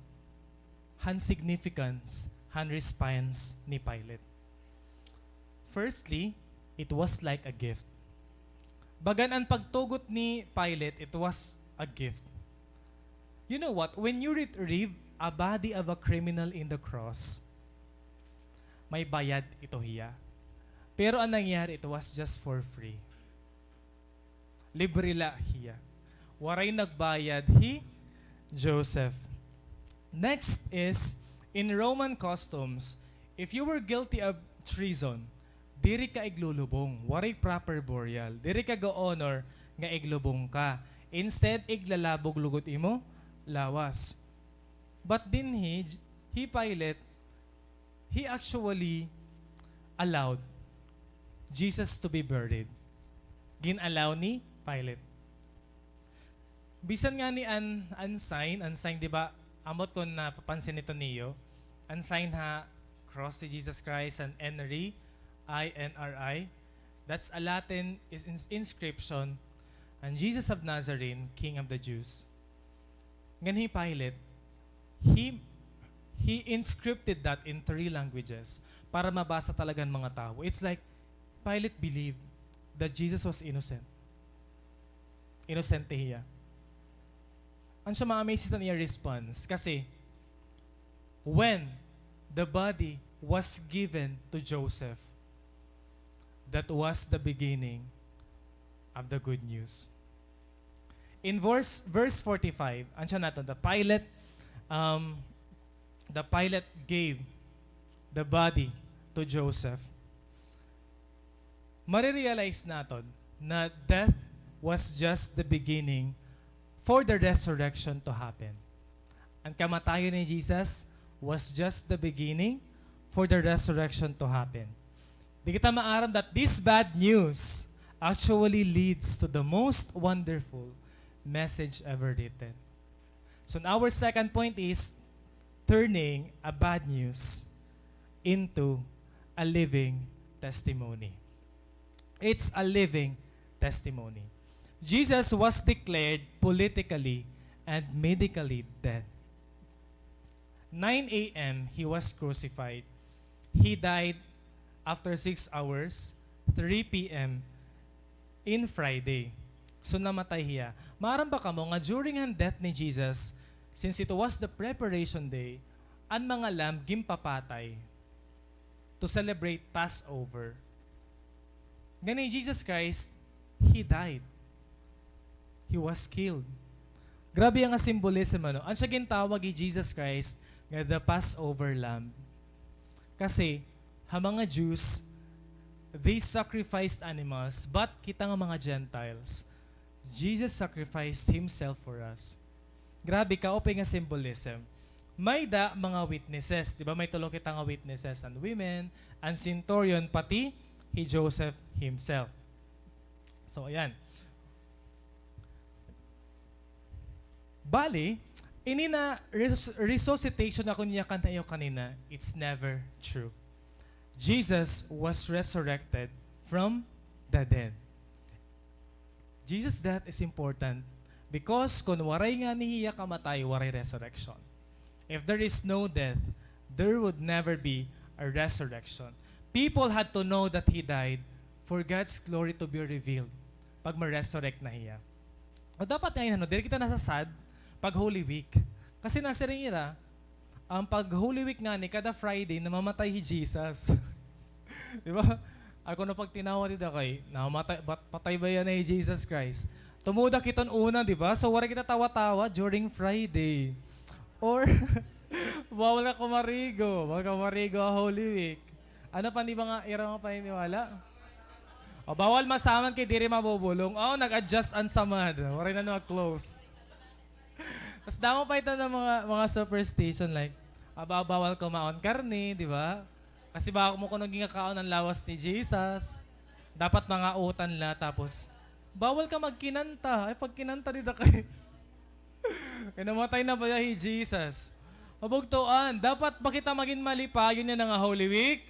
han significance han response ni Pilate. Firstly, it was like a gift. Bagan an pagtugot ni Pilate, it was a gift. You know what? When you retrieve a body of a criminal in the cross, may bayad ito hiya. Pero an nangyari, it was just for free. Libre la hiya. Waray nagbayad hi Joseph. Next is, in Roman customs, if you were guilty of treason, diri ka iglulubong, waray proper burial, diri ka ga-honor nga iglubong ka. Instead, iglalabog lugod imo lawas. But dinhi, hi Pilate, he actually allowed Jesus to be buried. Gin-allow ni Pilate. Bisan ngani an, an sign, an sign, di ba, ambot kon napapansin ito niyo, an sign ha cross ni Jesus Christ, an N R I, I N R I, that's a Latin is-, ins-, inscription, an Jesus of Nazarene, King of the Jews. Ngan hi Pilate, he, he inscripted that in three languages para mabasa talaga ng mga tao. It's like Pilate believed that Jesus was innocent. Inosente hiya. Ano siya, ma-amaze it an iya response? Kasi, when the body was given to Joseph, that was the beginning of the good news. In verse, verse forty-five, ano siya naton, the Pilate, um, the Pilate gave the body to Joseph. Marirealize naton na death was just the beginning for the resurrection to happen. An kamatayon ni Jesus was just the beginning for the resurrection to happen. Di kita maaram that this bad news actually leads to the most wonderful message ever written. So our second point is turning a bad news into a living testimony. It's a living testimony. Jesus was declared politically and medically dead. Nine a.m., he was crucified. He died after six hours, three p.m. in Friday. So, namatay hiya. Maaram ba kamo nga during an death ni Jesus, since it was the preparation day, an mga lamb ginpapatay to celebrate Passover. Ngani Jesus Christ, he died. He was killed. Grabe nga symbolism, ano? An siya gintawag hi Jesus Christ nga the Passover Lamb. Kasi, ha mga Jews, they sacrificed animals, but kita nga mga Gentiles, Jesus sacrificed himself for us. Grabe, kaupay nga symbolism. May da mga witnesses, di ba? May tulo kita nga witnesses, an women, an centurion, pati hi Joseph himself. So, ayan. Bali, ini na res-, resuscitation nga akon niyakan ha iyo kanina, it's never true. Jesus was resurrected from the dead. Jesus' death is important because kon waray ngani hiya kamatay, waray resurrection. If there is no death, there would never be a resurrection. People had to know that he died for God's glory to be revealed pag ma-resurrect na hiya. O dapat nga, ano, diri kita nasasad pag Holy Week. Kasi nasiring ira, ang pag Holy Week ngani, kada Friday, namamatay hi Jesus. Di ba? Ako na pagtinawa dida kay, namatay, bat-, patay ba yana hi Jesus Christ? Tumuda kiton una, di ba? So, waray kita tawa-tawa during Friday. Or, bawal ka kumarigo. Bawal ka kumarigo ha Holy Week. Ano pa ni ba nga ira mga paniniwala? O, bawal masamad kay diri mabubulong. O, nag-adjust an samad. Waray na mag-close. Tas damo pa ito nga mga, mga superstition, like, ah, ba-, bawal kumaon karne, di ba? Kasi baka mo kuno gingakaon an lawas ni Jesus. Dapat mga utan la, tapos, bawal ka magkinanta. Ay, pagkinanta dida kay. Kay namatay na baya hi Jesus? Mabugtoan, dapat ba kita magin malipayon yana nga Holy Week?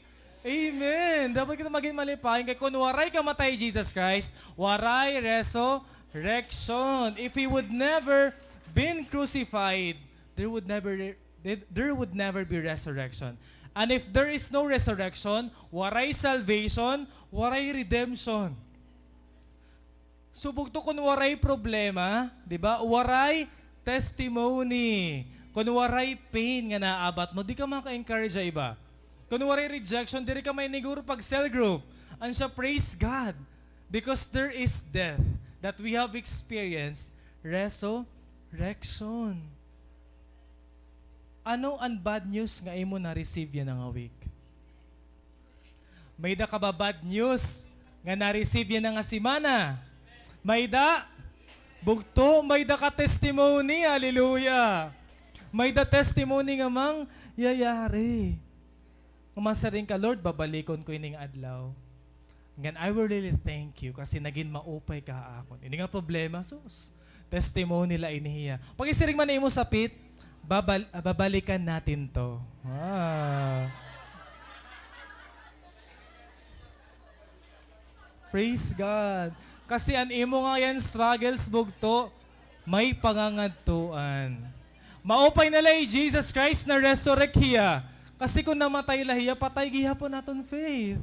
Amen! Dapat kita magin malipayon kay kon waray kamatay hi Jesus Christ, waray resurrection. If he would never been crucified, there would never, there would never be resurrection. And if there is no resurrection, waray salvation, waray redemption. So, bugto, kon waray problema, di ba? Waray testimony. Kon waray pain nga naabat mo, di ka maka-encourage ha iba. Kon waray rejection, diri ka mainiguro pag cell group. An siya, praise God. Because there is death that we have experienced resurrection. Ano an bad news nga imo na-receive yana nga week? May-ada ka ba bad news nga na-receive yana nga semana? May-ada? Bugto, may-da ka testimony. Hallelujah. May-da testimony nga mangyayari. Nga masiring ka, "Lord, babalikon ko ining adlaw. Ngan I will really thank you kasi nagin maupay ka ha akon." Ini nga problema, sus. Testimony la ini hiya. Pakisiring man imo sapit, babal-, ah, babalikan natin 'to. Ah. Praise God. Kasi an imo nga yan struggles, bugto, may pangangadtuan. Maupay na la hi Jesus Christ na resurrect hiya. Kasi kon namatay la hiya, patay gihapon aton faith.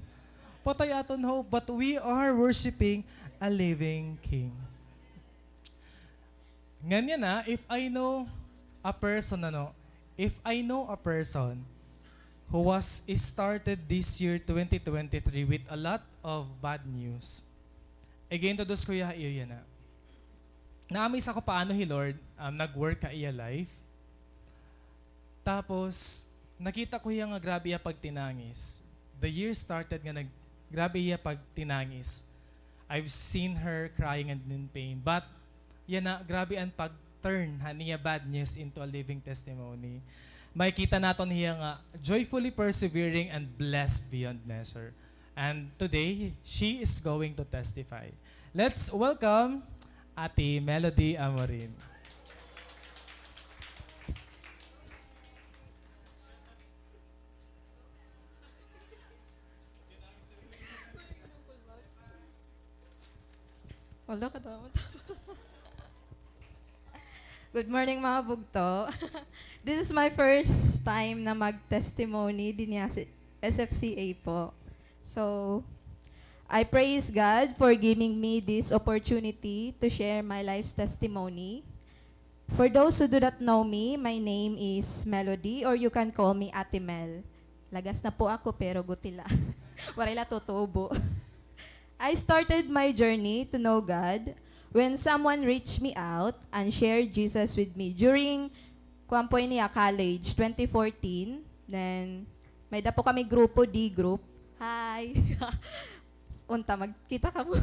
Patay aton hope. But we are worshiping a living King. Ngan yana, if I know a person, ano, if I know a person who was started this year, twenty twenty-three, with a lot of bad news, ig-introduce ko hiya ha iyo yana. Naami sa ko paano hi Lord, um, nag-work ha iya life. Tapos, nakita ko hiya nga grabe iya pagtinangis. The year started nga nag-, grabe iya pagtinangis. I've seen her crying and in pain. But, yana, grabe an pag-turn han iya bad news into a living testimony. Makita naton hiya nga joyfully persevering and blessed beyond measure. And today, she is going to testify. Let's welcome Ate Melody Amorin. Wala ka dapat. Good morning, mga bugto. This is my first time na mag-testimony dinhi ha S F C A po. So, I praise God for giving me this opportunity to share my life's testimony. For those who do not know me, my name is Melody, or you can call me Ate Mel. Lagas na po ako, pero guti la. Waray la tutubo. I started my journey to know God when someone reached me out and shared Jesus with me during, kuwan po ini, ah, college, twenty fourteen. Then, may-da po kami grupo, D group. Hi! Unta, magkita kamo.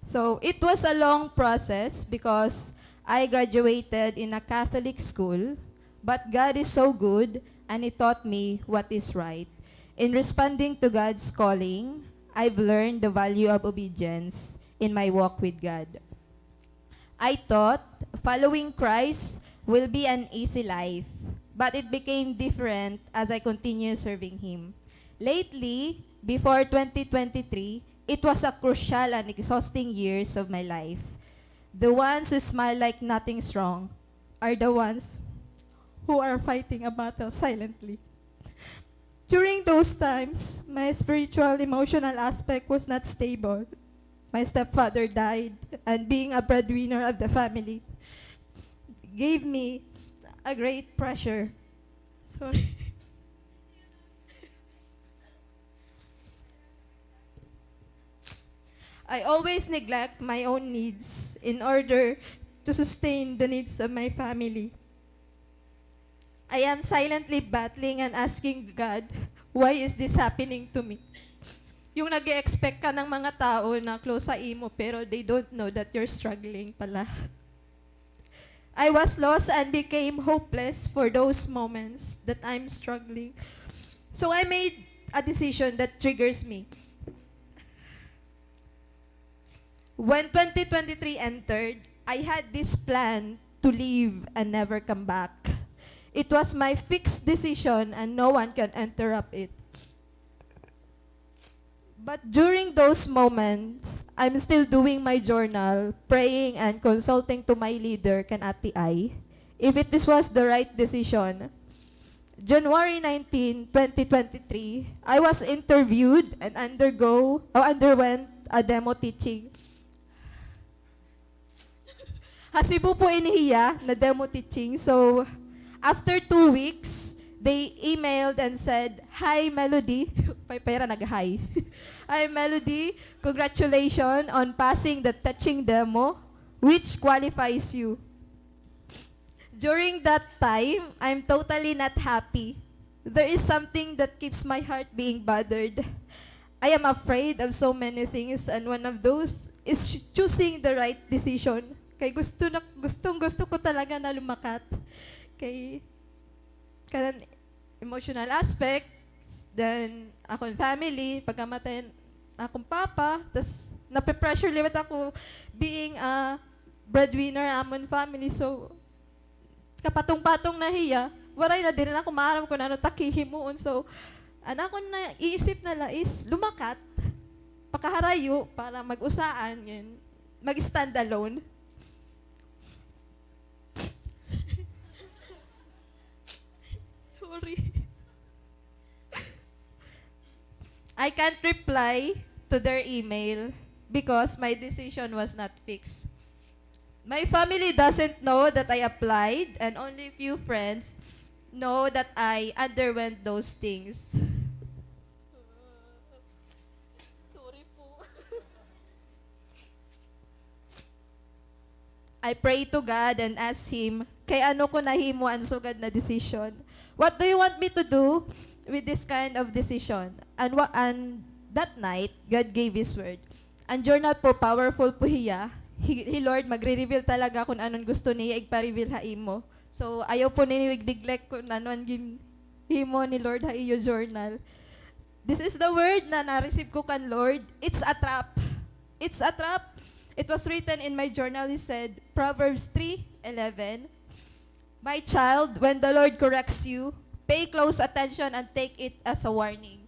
So, it was a long process because I graduated in a Catholic school, but God is so good and He taught me what is right. In responding to God's calling, I've learned the value of obedience in my walk with God. I thought following Christ will be an easy life, but it became different as I continue serving Him. Lately, before twenty twenty-three, it was a crucial and exhausting years of my life. The ones who smile like nothing's wrong are the ones who are fighting a battle silently. During those times, my spiritual, emotional aspect was not stable. My stepfather died, and being a breadwinner of the family gave me a great pressure. Sorry. I always neglect my own needs in order to sustain the needs of my family. I am silently battling and asking God, "Why is this happening to me?" Yung nag-e-expect ka ng mga tao na close sa imo, pero they don't know that you're struggling pala. I was lost and became hopeless for those moments that I'm struggling. So I made a decision that triggers me. When twenty twenty-three entered, I had this plan to leave and never come back. It was my fixed decision and no one can interrupt it. But during those moments, I'm still doing my journal, praying and consulting to my leader, kan Ate Ai, if it, this was the right decision. January nineteen, twenty twenty-three, I was interviewed and undergo, or underwent a demo teaching. Ha Cebu po ini hiya na demo teaching. So, after two weeks, they emailed and said, "Hi, Melody." Pay-, pay ra nag-hi. "Hi, Melody. Congratulations on passing the teaching demo, which qualifies you." During that time, I'm totally not happy. There is something that keeps my heart being bothered. I am afraid of so many things, and one of those is choosing the right decision. Kay gusto na, gustong-gusto ko talaga na lumakat. Kay kanan emotional aspect, then akon family, pagkamatay akon papa, tas nape-pressure liwat ako being a breadwinner amon family. So, kapatong-patong na hiya, waray na, diri na ako maaram kon ano it ak hihimuon. So, an akon naiisip na la is lumakat, pakaharayo para mag-usaan, ngan mag-stand alone. Sorry. I can't reply to their email because my decision was not fixed. My family doesn't know that I applied, and only few friends know that I underwent those things. Sorry po. I pray to God and ask Him, kay ano ko nahimo an sugad na desisyon? What do you want me to do with this kind of decision? And, wa- and that night, God gave His word. An journal po, powerful po hiya. Hi, hi Lord, magre-reveal talaga kon ano an gusto niya igpa-reveal ha imo. So, ayaw po ninyo ig-neglect kon ano an ginhimo ni Lord ha iyo journal. This is the word na na-receive ko kan Lord. It's a trap. It's a trap. It was written in my journal. He said, Proverbs three eleven, "My child, when the Lord corrects you, pay close attention and take it as a warning."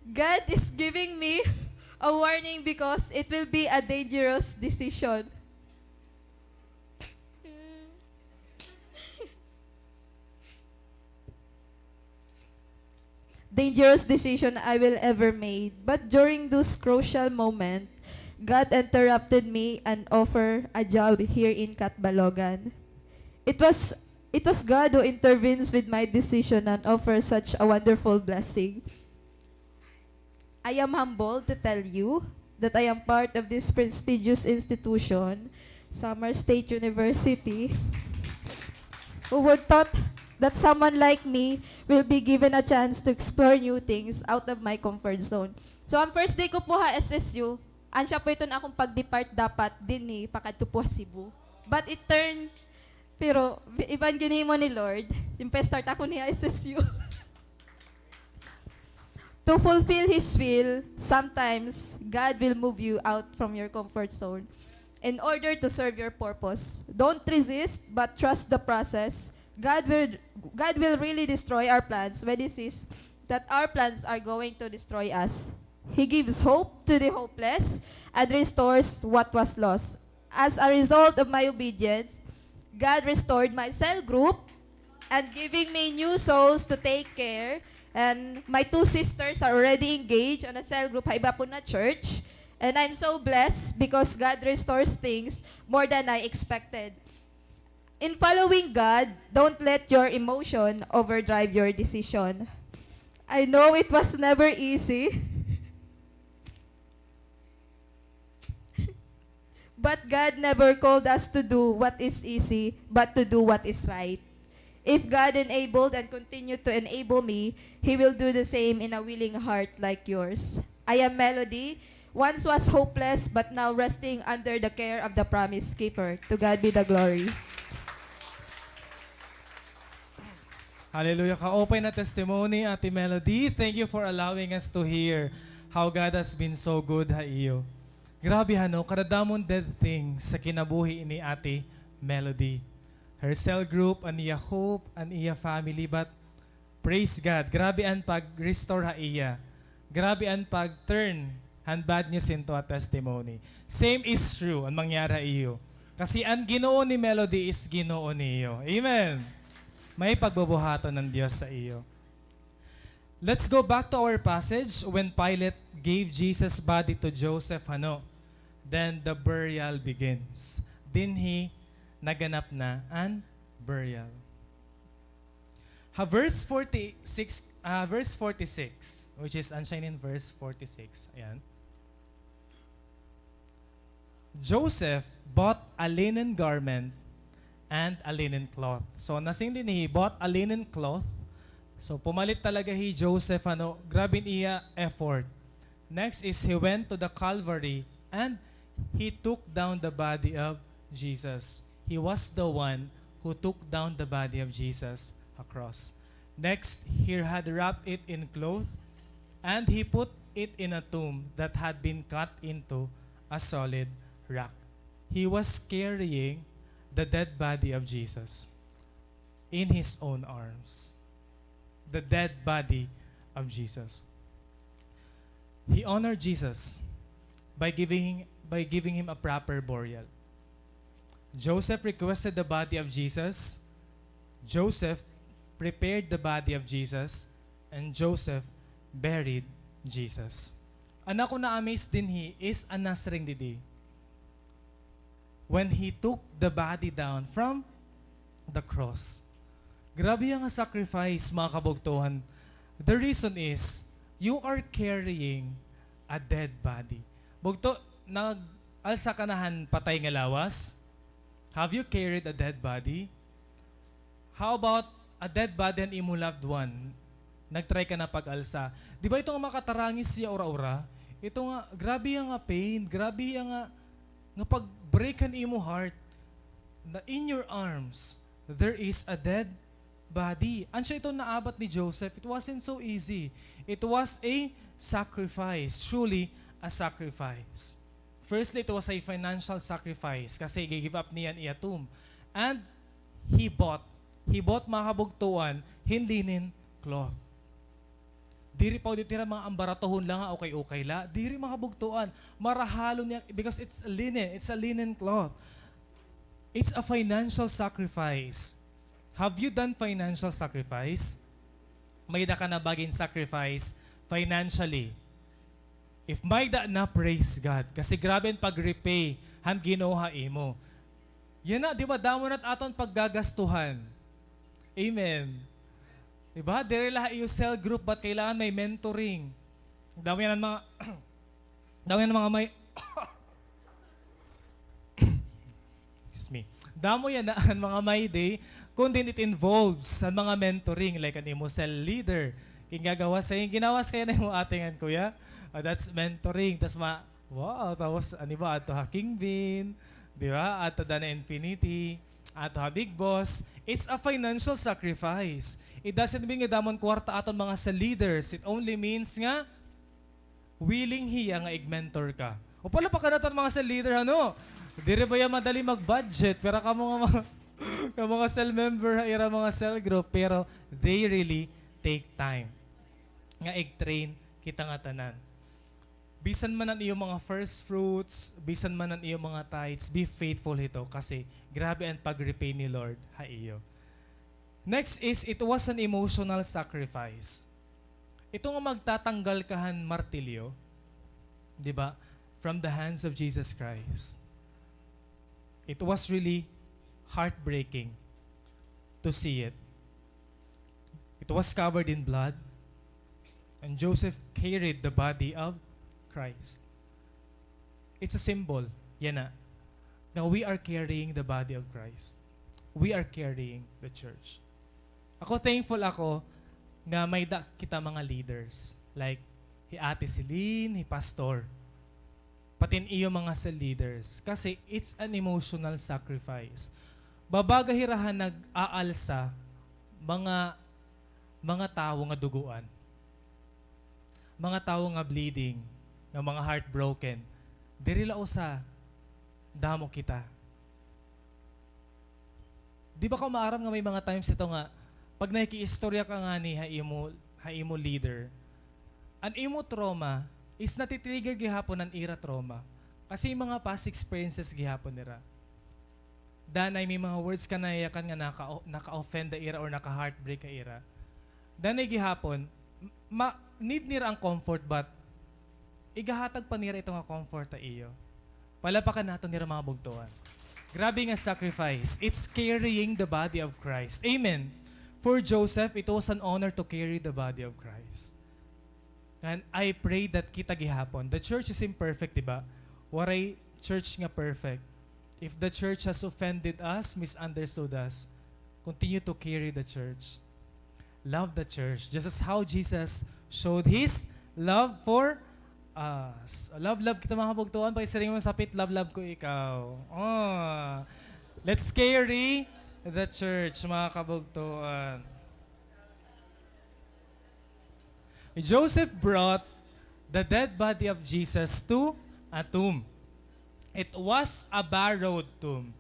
God is giving me a warning because it will be a dangerous decision. Dangerous decision I will ever made. But during those crucial moment, God interrupted me and offer a job here in Catbalogan. It was it was God who intervenes with my decision and offers such a wonderful blessing. I am humbled to tell you that I am part of this prestigious institution, Samar State University. Who would thought that someone like me will be given a chance to explore new things out of my comfort zone? So, an first day ko po ha S S U, an siya po iton akon pag-depart dapat dinhi pakadto po ha Cebu. But it turned, pero iba an ginhimo ni Lord. Siyempre, start ako ni S S U. To fulfill His will, sometimes God will move you out from your comfort zone in order to serve your purpose. Don't resist, but trust the process. God will, God will really destroy our plans when He sees that our plans are going to destroy us. He gives hope to the hopeless and restores what was lost. As a result of my obedience, God restored my cell group and giving me new souls to take care. And my two sisters are already engaged on a cell group ha iba po na church. And I'm so blessed because God restores things more than I expected. In following God, don't let your emotion overdrive your decision. I know it was never easy. But God never called us to do what is easy, but to do what is right. If God enabled and continue to enable me, He will do the same in a willing heart like yours. I am Melody, once was hopeless, but now resting under the care of the promise keeper. To God be the glory. Hallelujah. Kaupay na testimony, Ate Melody. Thank you for allowing us to hear how God has been so good ha iyo. Grabe, ano, kadadamon dead thing sa kinabuhi ni Ate Melody. Her cell group, an iya hope, an iya family, but praise God. Grabe an pag-restore ha iya. Grabe an pag-turn han bad news into a testimony. Same is true an mangyari ha iyo. Kasi an Ginoo ni Melody is Ginoo niyo. Amen. May pagbubuhaton an Dios sa iyo. Let's go back to our passage when Pilate gave Jesus' body to Joseph, ano? Then the burial begins. Dinhi naganap na an burial. Ha verse forty-six, ah, verse forty-six, which is answered in verse forty-six. Ayan. Joseph bought a linen garment and a linen cloth. So, nasiring dinhi, he bought a linen cloth. So, pumalit talaga hi Joseph, ano, grabe an iya effort. Next is he went to the Calvary and He took down the body of Jesus. He was the one who took down the body of Jesus across. Next, he had wrapped it in cloth, and he put it in a tomb that had been cut into a solid rock. He was carrying the dead body of Jesus in his own arms. The dead body of Jesus. He honored Jesus by giving, by giving him a proper burial. Joseph requested the body of Jesus. Joseph prepared the body of Jesus. And Joseph buried Jesus. An ako na-amaze dinhi is an nasiring didi, when he took the body down from the cross. Grabe nga sacrifice, mga kabugtoan. The reason is, you are carrying a dead body. Bugto, nag-alsa ka na han patay nga lawas? Have you carried a dead body? How about a dead body han imo loved one? Nag-try ka na pag-alsa. Di ba ito nga makatarangis hiya ura-ura? Ito nga, grabe nga pain, grabe nga, nga pag-break han imo heart. Na in your arms, there is a dead body. Ano siya ito naabat ni Joseph? It wasn't so easy. It was a sacrifice, truly a sacrifice. Firstly, it was a financial sacrifice kasi gi-give up niya an iya tomb. And he bought, he bought, mga kabugtoan, hin linen cloth. Diri pa dito tira mga ambaratohon lang ha, okay-okay la. Diri, mga kabugtoan, marahalon niya because it's linen, it's a linen cloth. It's a financial sacrifice. Have you done financial sacrifice? May-ada ka na ba gin-sacrifice financially? If may-ada na, praise God. Kasi grabe an pag-repay han Ginoo ha imo. Yana, di ba, damo na it aton paggagastuhan. Amen. Di ba? Diri la ha iyo cell group, but kailangan may mentoring. Damo yana an mga, damo yana an mga may, excuse me. Damo yana an mga may day, kun diin it involves an mga mentoring, like an imo cell leader. Gin-gawas kay, gin-gawas kay na imo ate ngan kuya. Ah, that's mentoring. Tas ma-, wow, tapos, ano ba, adto ha King Bean, di ba? Adto da na Infinity, adto ha Big Boss. It's a financial sacrifice. It doesn't mean nga damo an kwarta aton mga cell leaders. It only means nga willing hiya nga ig-mentor ka. O, palakpakan naton mga cell leader, ano? Diri baya madali mag-budget, pero kamo nga mga, nga mga cell member ha ira mga cell group, pero they really take time nga ig-train kita nga tanan. Bisan man an iyo mga first fruits, bisan man an iyo mga tithes, be faithful hito kasi grabe an pag-repay ni Lord ha iyo. Next is, it was an emotional sacrifice. Ito nga magtatanggal ka han martilyo, di ba? From the hands of Jesus Christ. It was really heartbreaking to see it. It was covered in blood, and Joseph carried the body of Christ. It's a symbol, yana, na we are carrying the body of Christ. We are carrying the church. Ako, thankful ako nga may-ada kita mga leaders, like hi Ate Celine, hi Pastor, pati an iyo mga cell leaders. Kasi it's an emotional sacrifice. Babaga hira han nag-aalsa, mga, mga tawo nga dugoan. Mga tawo nga bleeding, nga mga heartbroken. Diri la usa, damo kita. Di ba ka maaram nga may mga times ito nga, pag nakikiistorya ka ngani ha imo, ha imo leader, an imo trauma is natitrigger gihapon an ira trauma. Kasi mga past experiences gihapon nira. Danay may mga words ka nayakan nga naka-, naka-offend ha ira or naka-heartbreak ha ira. Danay gihapon, ma-, need nira an comfort, but igahatag pa nira ito nga comfort ha iyo. Palakpakan naton hira, mga bugtoan. Grabe nga sacrifice. It's carrying the body of Christ. Amen. For Joseph, it was an honor to carry the body of Christ. And I pray that kita gihapon, the church is imperfect, di ba? Waray church nga perfect. If the church has offended us, misunderstood us, continue to carry the church. Love the church, just as how Jesus showed his love for Ah, s-, love, love kita, mga kabugtuan. Pakisiring mo sa pit, love, love ko ikaw. Oh. Let's carry the church, mga kabugtuan. Joseph brought the dead body of Jesus to a tomb. It was a borrowed tomb.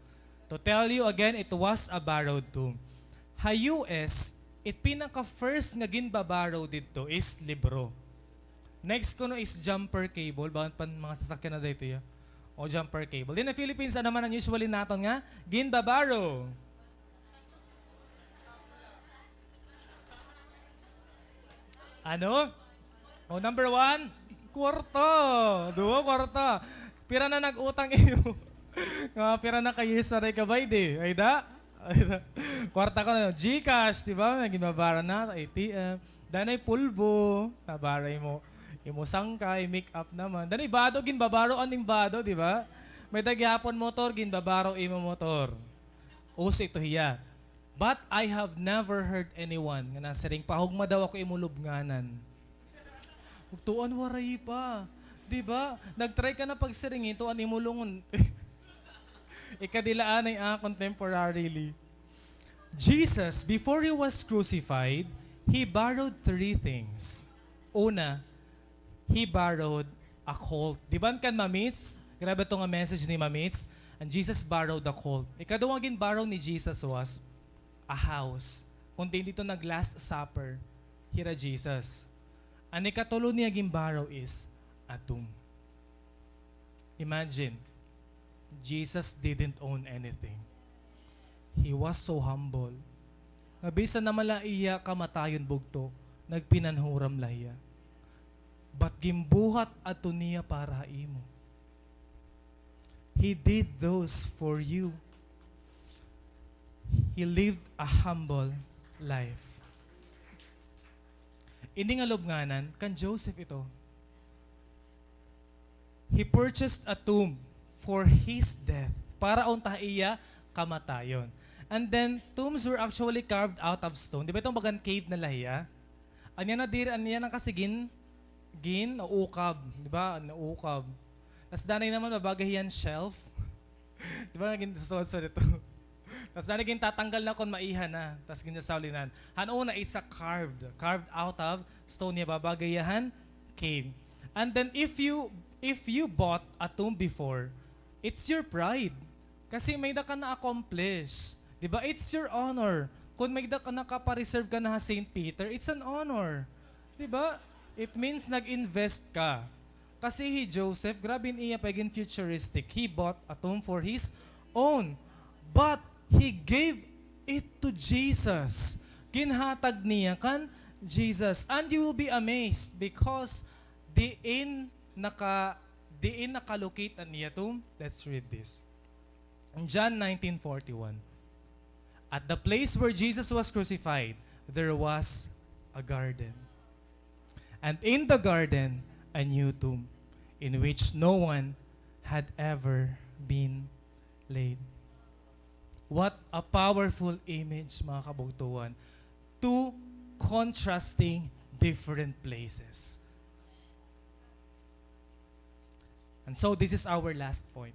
To tell you again, it was a borrowed tomb. Ha U S, it pinaka-first nga ginba-borrow didto is libro. Next kuno is jumper cable. Bangod pa mga sasakyan na dito, ya. O jumper cable. Dinhi ha Philippines, ano man an usually naton nga ginba-borrow? Ano? O, number one, kwarta. Duha, kwarta. Pira na nag-utang iyo? Nga pira na ka years na rin ka bayde? Ay da? Ay da. Kwarta ko na, GCash, di ba? Naging mabara na, A T M. Danay pulbo, nabara imo, imo sangkay, make up naman. Danay bado, ginbabaro aning bado, di ba? May-ada gihapon motor, ginbabaro imo motor. Uso ito hiya. But I have never heard anyone nga nasiring, "Pahugma daw ako imo lubnganan." Tuan, waray pa. Di ba? Nag-try ka na pagsiringi, tuan imo lungon. Ikadilaanay akon temporarily. Jesus, before he was crucified, he borrowed three things. Una, he borrowed a colt. Di ba kan Mamits? Grabe to nga message ni Mamits. And Jesus borrowed a colt. Ikaduha nga gin-borrow ni Jesus was a house. Kun diin didto nag-Last Supper hira Jesus. An ikatulo niya gin-borrow is a tomb. Imagine, Jesus didn't own anything. He was so humble. Nga bisan naman la iya kamatayon bugto, nagpinanhuram la hiya. But ginbuhat adto niya para ha imo. He did those for you. He lived a humble life. Ini nga lubnganan, kan Joseph ito. He purchased a tomb for his death. Para unta ha iya kamatayon. And then, tombs were actually carved out of stone. Di ba itong bagan cave na la hiya? Anya na diri, anya na kasi gin-, gin-uukab. Di ba? Naukab. Tas danay naman, mabagay hiyan shelf. Di ba, naging susunod sa dito? Tas danay gintatanggal na kon maiha na. Tas ginasawlinan. Han una, it's a carved, carved out of stone niya, babagay hiya han cave. And then if you, if you bought a tomb before, it's your pride. Kasi may-ada ka na-accomplish. Di ba? It's your honor. Kung may-ada ka, nakapareserve ka na ha Saint Peter, it's an honor. Di ba? It means nag-invest ka. Kasi hi Joseph, grabe an iya pagiging futuristic. He bought a tomb for his own. But he gave it to Jesus. Ginhatag niya kan Jesus. And you will be amazed because diin naka-, diin naka-locate an iya tomb? Let's read this. In John nineteen forty-one, at the place where Jesus was crucified, there was a garden. And in the garden, a new tomb, in which no one had ever been laid. What a powerful image, mga kabugtuan. Two contrasting different places. And so, this is our last point.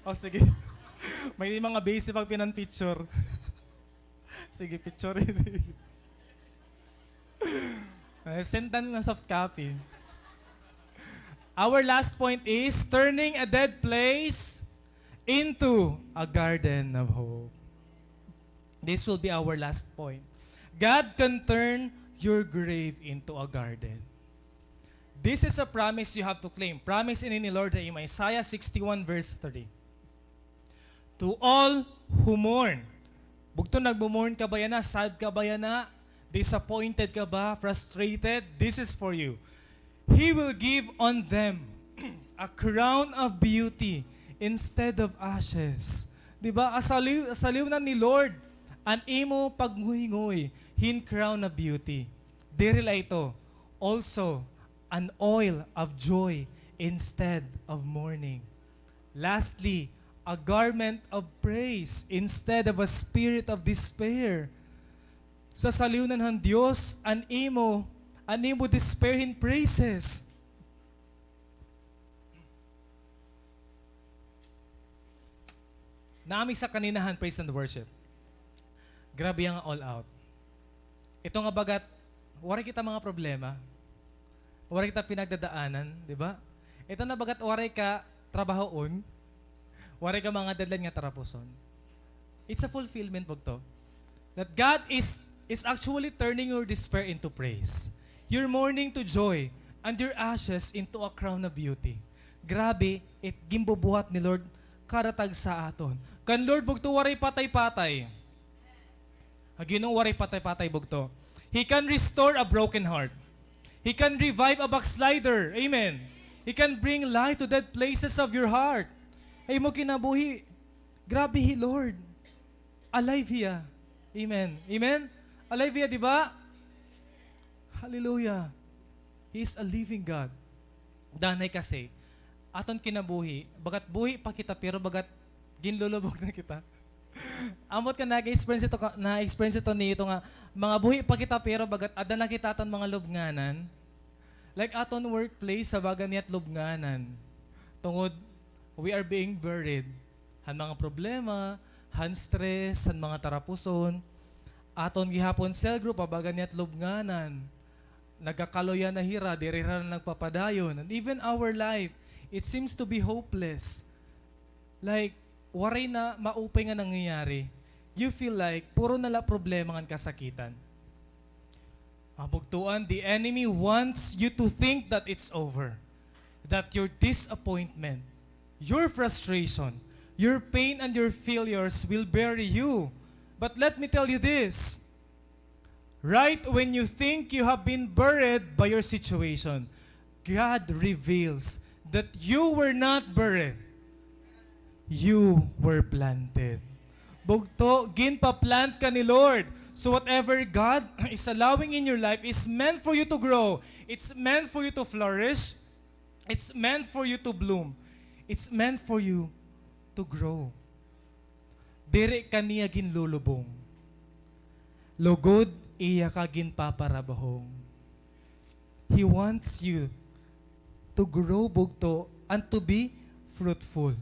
Oh, sige. May mga busy pag pinan-picture. Sige, picture. Eh, send na ng soft copy. Our last point is turning a dead place into a garden of hope. This will be our last point. God can turn your grave into a garden. This is a promise you have to claim. Promise ini ni Lord ha imo, Isaiah sixty-one verse three. To all who mourn. Bugto, nagmo-mourn ka ba yana? Sad ka ba yana? Disappointed ka ba? Frustrated? This is for you. He will give on them a crown of beauty instead of ashes. Di ba? Asaliw-, asaliwnan ni Lord an imo pagnguynguy hin crown of beauty. Diri la ito, also an oil of joy instead of mourning. Lastly, a garment of praise instead of a spirit of despair. Sasaliwnan han Dios an imo An imo despair hin praises. Naa mi sa kanina han praise and worship. Grabe nga all out. Ito nga bagat, waray kita mga problema. Waray kita pinagdadaanan, di ba? Ito na bagat waray ka trabahoon. Waray ka mga deadline nga tarapuson. It's a fulfillment, bugto. That God is, is actually turning your despair into praise, your mourning to joy, and your ashes into a crown of beauty. Grabe, it ginbubuhat ni Lord kada tagsa aton. Kan Lord, bugto, waray patay-patay. Ha Ginoo, waray patay-patay, bugto. He can restore a broken heart. He can revive a backslider. Amen. He can bring life to dead places of your heart. Ha imo kinabuhi, grabe hi Lord. Alive hiya. Amen. Amen? Alive hiya, di ba? Hallelujah. He is a living God. Danay kasi, aton kinabuhi, bagat buhi pa kita, pero bagat ginlulubog na kita. Ambot ka, na-experience ito ka, na-experience ito niyo ito nga, mga buhi pa kita, pero bagat ada na kita aton mga lubnganan. Like aton workplace, sa baga niya't lubnganan. Tungod, we are being buried. Han mga problema, han stress, han mga tarapuson. Aton gihapon cell group, baga niya't lubnganan. Nagkakaluya na hira, diri hira na nagpapadayon. And even our life, it seems to be hopeless. Like, waray na maupay nga nangyayari. You feel like, puro na la problema ngan kasakitan. Mga bugtoan, the enemy wants you to think that it's over. That your disappointment, your frustration, your pain, and your failures will bury you. But let me tell you this. Right when you think you have been buried by your situation, God reveals that you were not buried. You were planted. Bugto, ginpa-plant ka ni Lord. So whatever God is allowing in your life is meant for you to grow. It's meant for you to flourish. It's meant for you to bloom. It's meant for you to grow. Diri ka niya ginlulubong. Lugod iya ka ginpaparabahong. He wants you to grow, bugto, and to be fruitful.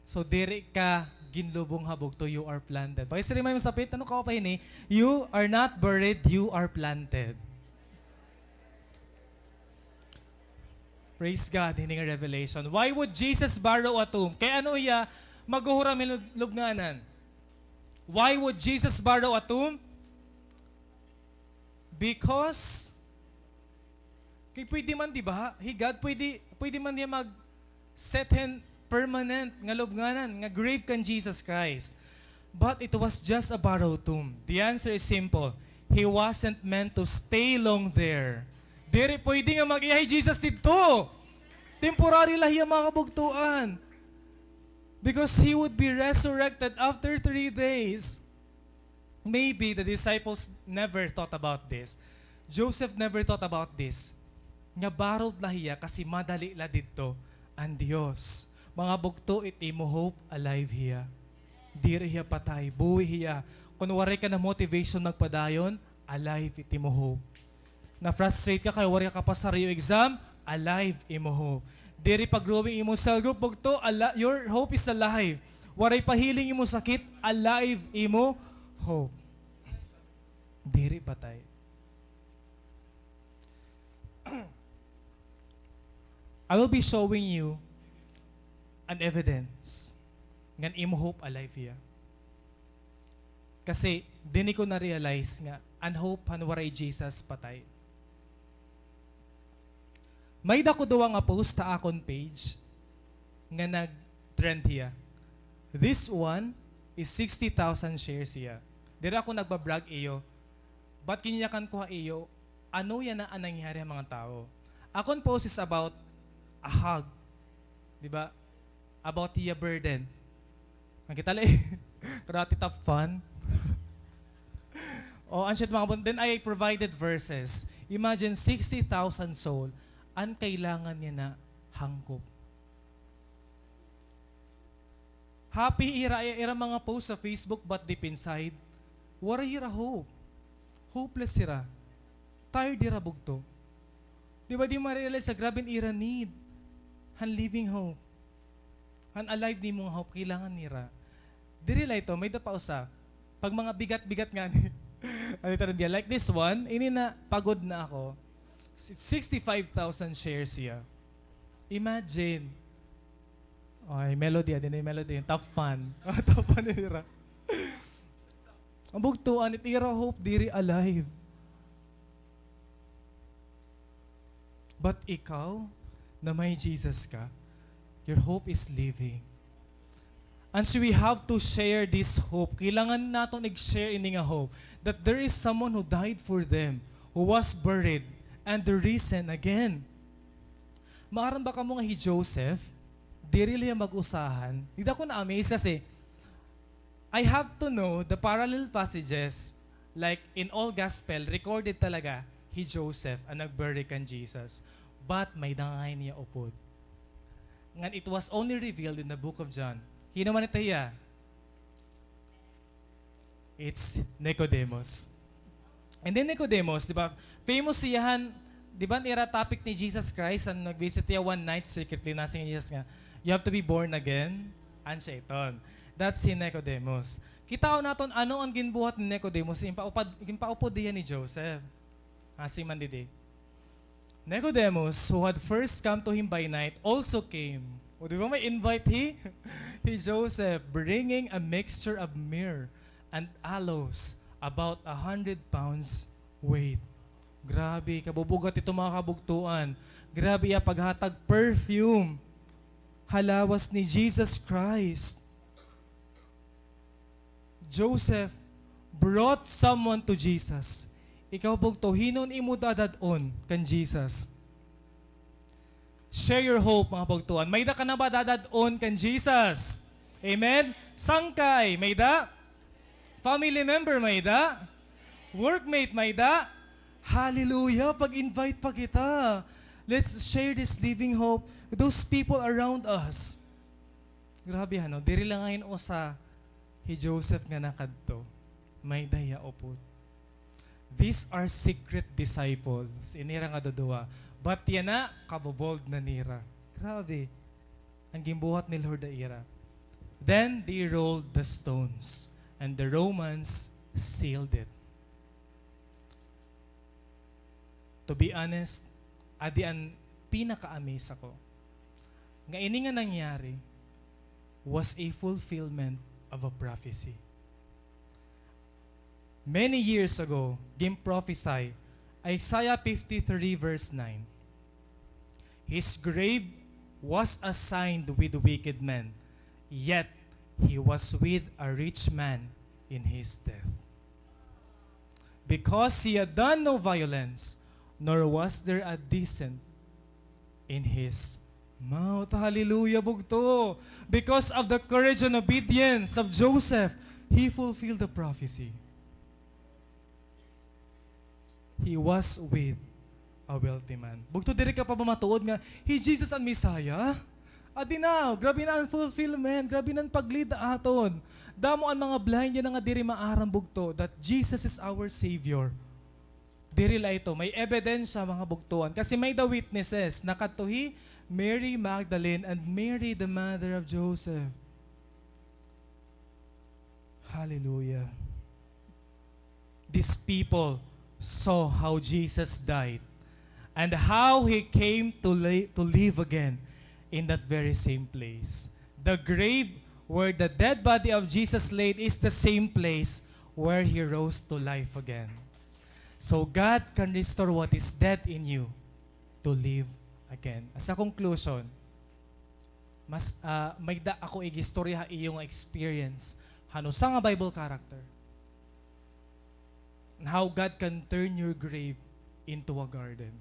So, diri ka ginlubong ha bugto, you are planted. Pakisiring man ha imo sapit, ano ka pa hini? You are not buried, you are planted. Praise God, hini nga revelation. Why would Jesus borrow a tomb? Kay ano hiya maghuhuram hin lub-, lubnganan? Why would Jesus borrow a tomb? Because, kay pwede man, di ba? Hi God, pwede, pwede man niya mag-set hin permanent nga lubnganan, nga grave kan Jesus Christ. But it was just a borrowed tomb. The answer is simple. He wasn't meant to stay long there. Diri pwede nga mag-iya hi Jesus didto. Temporary la hiya, mga kabugtoan. Because he would be resurrected after three days. Maybe the disciples never thought about this. Joseph never thought about this. Nga borrowed la hiya kasi madali la didto an Dios. Mga bugto, it imo hope, alive hiya. Diri hiya patay, buhi hiya. Kon waray ka na motivation magpadayon, alive it imo hope. Na-frustrate ka kay waray ka kapasar ha iyo exam, alive imo hope. Diri pa-growing imo cell group, bugto, ala-, your hope is alive. Waray pa-healing imo sakit, alive imo hope. Diri patay. I will be showing you an evidence ngan imo hope alive hiya. Kasi dinhi ko na-realize nga an hope han waray Jesus patay. May-ada ko duha nga post ha akon page nga nag-trend hiya. This one is sixty thousand shares hiya. Diri ako nagba-brag iyo, but ginyakan ko ha iyo, ano yana an nangyari ha mga tawo. Akon post is about a hug. Di ba? About hiya burden. Nakita la, karati ta fun. O, an shit, mga bun-, then I provided verses. Imagine, sixty thousand soul, an kailangan niya na hangkop. Happy hira, ira mga post sa Facebook, but deep inside, waray hira hope. Hopeless hira. tired hira bugto. Di ba, di ma-realize sa grabe an ira need han living hope. Han alive nimo nga hope, kailangan nira. Diri la ito, may-ada pa usa. Pag mga bigat-bigat ngani. Ano ito rin diyan? Like this one, ini na, pagod na ako. Si-, sixty-five thousand shares siya. Imagine. Ay, melody, ah, di na yung melody. Top fan. Top fan nira. An bugtoan, it ira hope diri alive. But ikaw, na may Jesus ka, your hope is living. And so we have to share this hope. Kailangan naton ig-share ini nga hope that there is someone who died for them, who was buried, and risen again. Maaram ba kamo nga hi Joseph, diri la hiya mag-usahan? Dida ako na-amaze kasi I have to know the parallel passages, like, in all gospel, recorded talaga hi Joseph an nag-bury kan Jesus. But may-ada ngay-an hiya upod. Ngan it was only revealed in the book of John. Hin-o man ito hiya? It's Nicodemus. And then Nicodemus, di ba? Famous siya han, di ba, an ira topic ni Jesus Christ, an nag-visit hiya one night secretly, nasiring hi Jesus nga, "You have to be born again." An siya iton. That's si Nicodemus. Kitaon naton ano an ginbuhat ni Nicodemus, ginpaupad-, ginpaupod hiya ni Joseph. Nasiring man didi. Nicodemus, who had first come to him by night, also came. O, di ba may invite hi, hi Joseph, bringing a mixture of myrrh and aloes, about a hundred pounds weight. Grabe, kabubug-at ito, mga kabugtoan. Grabe iya paghatag perfume ha lawas ni Jesus Christ. Joseph brought someone to Jesus. Ikaw, bugto, hin-o an imo dadad-on kan Jesus? Share your hope, mga bugtoan. May-ada ka na ba dadad-on kan Jesus? Amen? Sangkay, may-ada? Family member, may-ada? Workmate, may-ada? Hallelujah, pag-invite pa kita. Let's share this living hope to those people around us. Grabe, ano? Diri la ngay-an usa hi Joseph nga nakadto. May-ada hiya upod. These are secret disciples. Ini hira nga duduha. But yana, kabobold na nira. Grabe. An ginbuhat ni Lord ha ira. Then they rolled the stones, and the Romans sealed it. To be honest, adi an pinaka-amaze ako, nga ini nga nangyari was a fulfillment of a prophecy. Many years ago, ginprophesy, Isaiah fifty-three verse nine, "His grave was assigned with wicked men, yet he was with a rich man in his death." Because he had done no violence, nor was there a dissent in his mouth. Hallelujah, bugto. Because of the courage and obedience of Joseph, he fulfilled the prophecy. He was with a wealthy man. Bugto, diri ka pa ba matuod nga hi Jesus an Messiah? Adi na, grabe na an fulfillment, grabe na an pag-lead aton. Damo an mga blind yana nga diri maaram, bugto, that Jesus is our Savior. Diri la ito, may ebidensya, mga bugtoan. Kasi may-ada witnesses, nakadto hi Mary Magdalene and Mary, the mother of Joseph. Hallelujah. These people saw how Jesus died and how he came to la-, to live again in that very same place. The grave where the dead body of Jesus laid is the same place where he rose to life again. So God can restore what is dead in you to live again. As a conclusion, mas, ah, may-ada ako igistorya ha iyo nga experience han usa nga Bible character. And how God can turn your grave into a garden.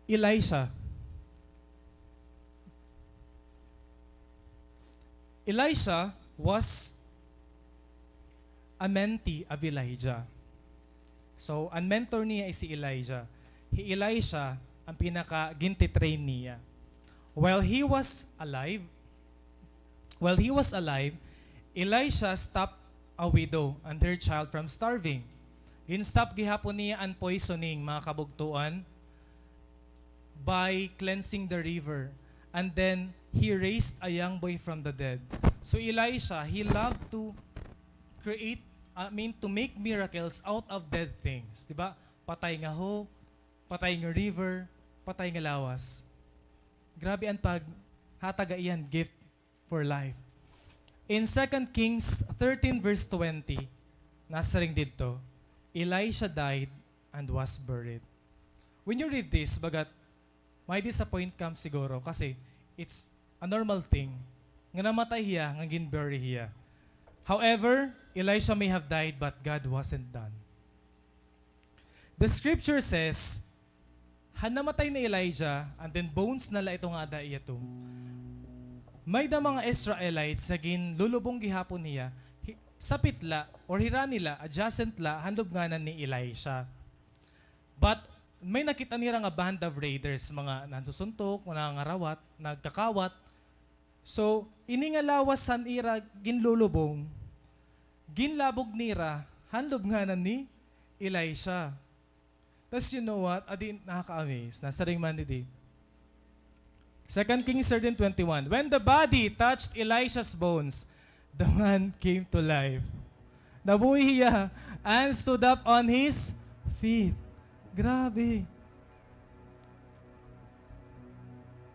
Elisha. Elisha was a mentee of Elijah. So, an mentor niya is si Elijah. Hi Elisha an pinaka gintitrain niya. While he was alive, while he was alive, Elisha stopped a widow and her child from starving. Gin-stop gihapon niya an poisoning, mga kabugtoan, by cleansing the river. And then, he raised a young boy from the dead. So Elisha, he loved to create, I mean, to make miracles out of dead things. Di ba? Patay nga hope, patay nga river, patay nga lawas. Grabe an paghatag ha iya hin gift for life. In Second Kings thirteen verse twenty, nasiring didto, "Elisha died and was buried." When you read this, bagat, may disappoint kam siguro kasi it's a normal thing nga namatay hiya, nga gin-bury hiya. However, Elisha may have died, but God wasn't done. The scripture says, han namatay ni Elijah, and then bones na la ito nga ada iya tomb. May-ada mga Israelites nga ginlulubong gihapon hiya, hi-, sapit la, or hira nila, adjacent la, han lubnganan ni Elisha. But may nakit-an nira nga band of raiders, mga nansusuntok, nangangarawat, nagkakawat. So, ini nga lawas han ira ginlulubong, ginlabog nira han lubnganan ni Elisha. Tas you know what? Adi nakaka-amaze. Nasiring man didi. Second Kings thirteen twenty-one, "When the body touched Elisha's bones, the man came to life." Nabuhi hiya and stood up on his feet. Grabe.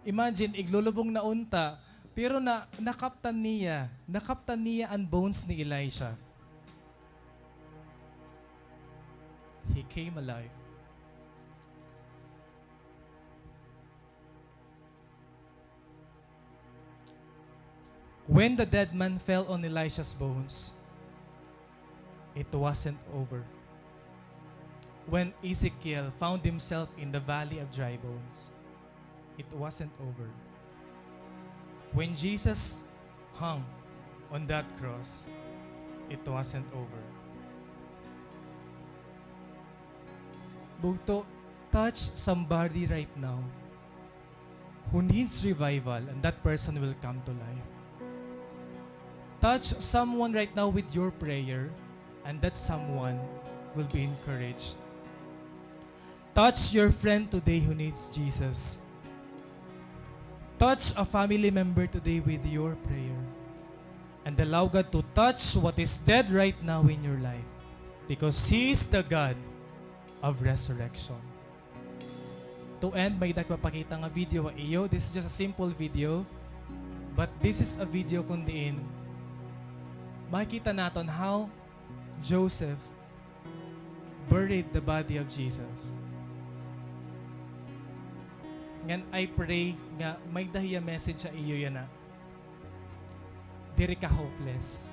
Imagine, iglulubong na unta, pero na, nakaptan niya, nakaptan niya an bones ni Elisha. He came alive. When the dead man fell on Elisha's bones, it wasn't over. When Ezekiel found himself in the valley of dry bones, it wasn't over. When Jesus hung on that cross, it wasn't over. Bugto, touch somebody right now who needs revival, and that person will come to life. Touch someone right now with your prayer, and that someone will be encouraged. Touch your friend today who needs Jesus. Touch a family member today with your prayer. And allow God to touch what is dead right now in your life, because He is the God of resurrection. To end, may-ada ak ipapakita nga video ha iyo. This is just a simple video. But this is a video kun diin makikita naton how Joseph buried the body of Jesus. Ngan I pray nga may-ada hiya message ha iyo yana. Diri ka hopeless.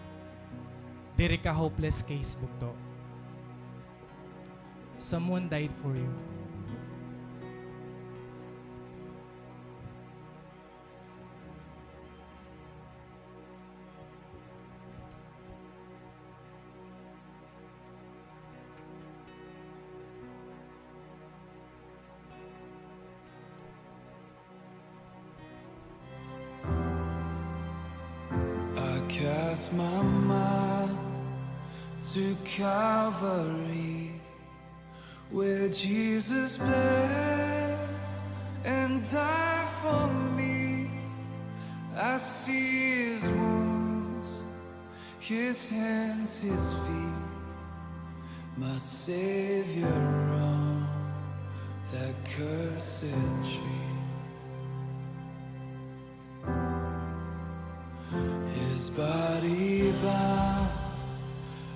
Diri ka hopeless case, bugto. Someone died for you. I cast my mind to Calvary, where Jesus bled and died for me. I see his wounds, his hands, his feet, my Savior on that cursed tree. His body bound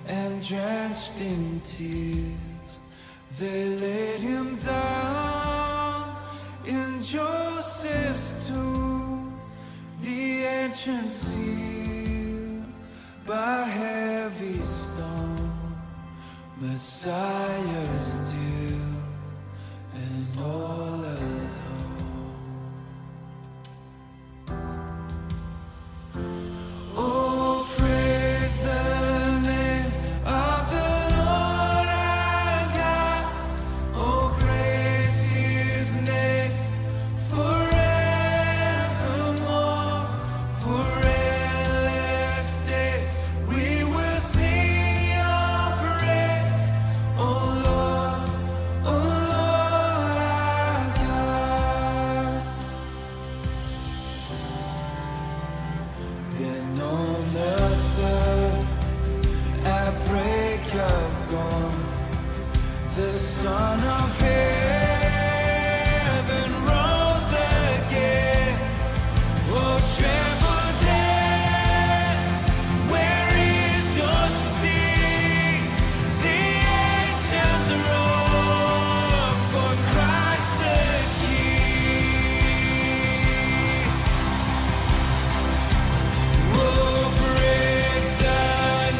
and drenched in tears, they laid him down in Joseph's tomb, the entrance sealed by heavy stone. Messiah still and all alone. Oh, praise the name of the Lord our God. Oh, praise his name forevermore. For endless days we will sing your praise. Oh, Son of heaven rose again. Oh, tremble then, where is your sting? The angels roar for Christ the King. Oh, praise the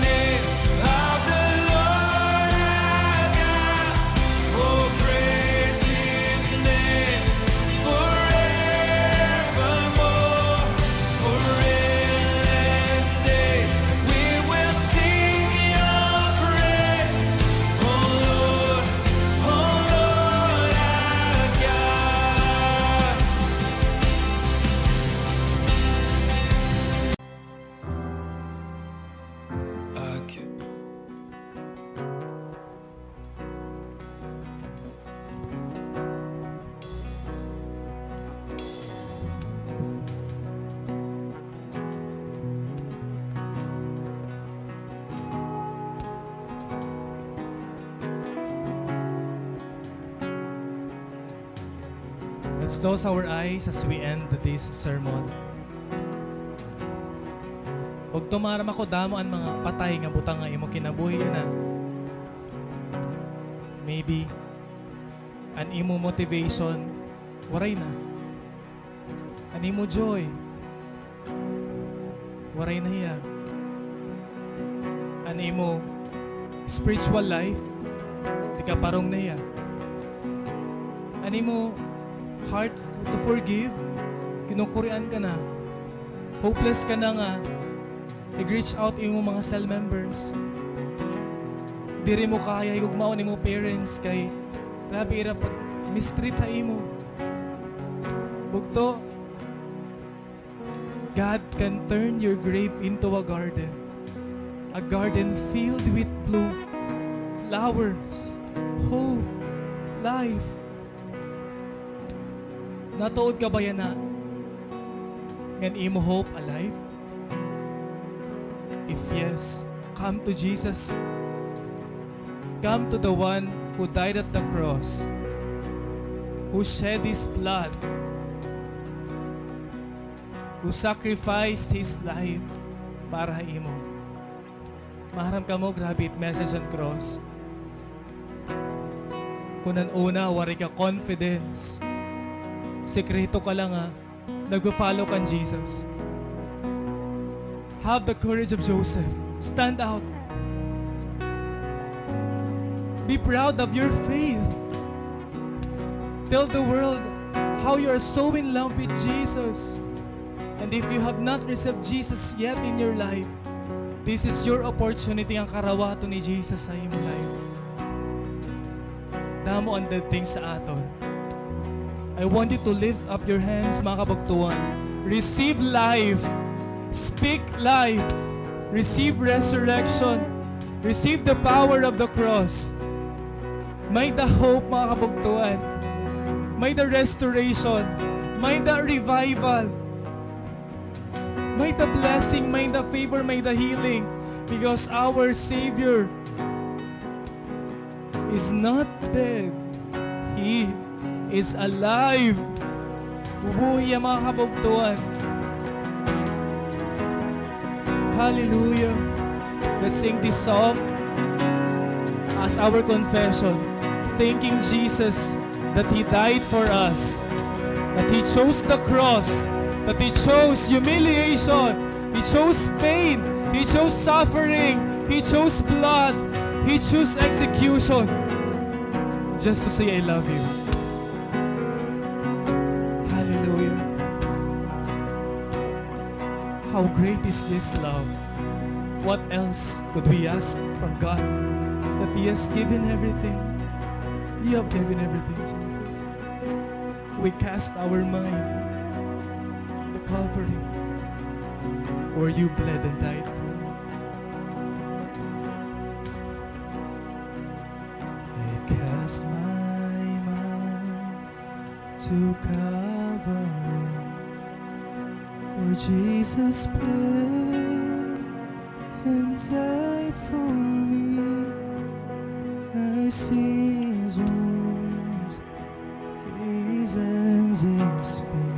name of the Lord our God. Oh, praise his name forevermore. For endless days we will sing your praise. Oh Lord, oh Lord our God. Okay. Let's close our eyes as we end this sermon. Bugto, maaram ako damo an mga patay nga butang nga imo kinabuhi yana. Maybe an imo motivation, waray na. An imo joy, waray na hiya. An imo spiritual life, tikaparong na hiya. An imo heart to forgive, kinukurian ka na. Hopeless ka na nga ig-reach out imo mga cell members. Diri mo kaya higugmaon imo parents kay grabe ira pag-mistreat ha imo. Bugto, God can turn your grave into a garden. A garden filled with bloom, flowers, hope, life. Natuod ka ba yana? Ngan imo hope alive? If yes, come to Jesus. Come to the one who died at the cross, who shed his blood, who sacrificed his life para ha imo. Maaram kamo, grabe it message han cross. Kun an una, waray ka confidence, sikreto ka la nga nagfo-follow kan Jesus. Have the courage of Joseph. Stand out. Be proud of your faith. Tell the world how you are so in love with Jesus. And if you have not received Jesus yet in your life, this is your opportunity, an karawaton ni Jesus sa imo life. Damo an dead things sa aton. I want you to lift up your hands, mga kabugtoan. Receive life. Speak life. Receive resurrection. Receive the power of the cross. May-ada hope, mga kabugtoan. May-ada restoration. May-ada revival. May-ada blessing, may-ada favor, may-ada healing. Because our Savior is not dead. He is alive. Bubuhi hiya, mga kabugtoan. Hallelujah. Let's sing this song as our confession, thanking Jesus that He died for us, that He chose the cross, that He chose humiliation, He chose pain, He chose suffering, He chose blood, He chose execution, just to say, "I love you." Hallelujah. How great is this love? What else could we ask from God that He has given everything? You have given everything, Jesus. We cast our mind on the Calvary where you bled and died for. I cast my mind to Calvary, where Jesus bled and died for me. I sing His wounds, His hands, His feet.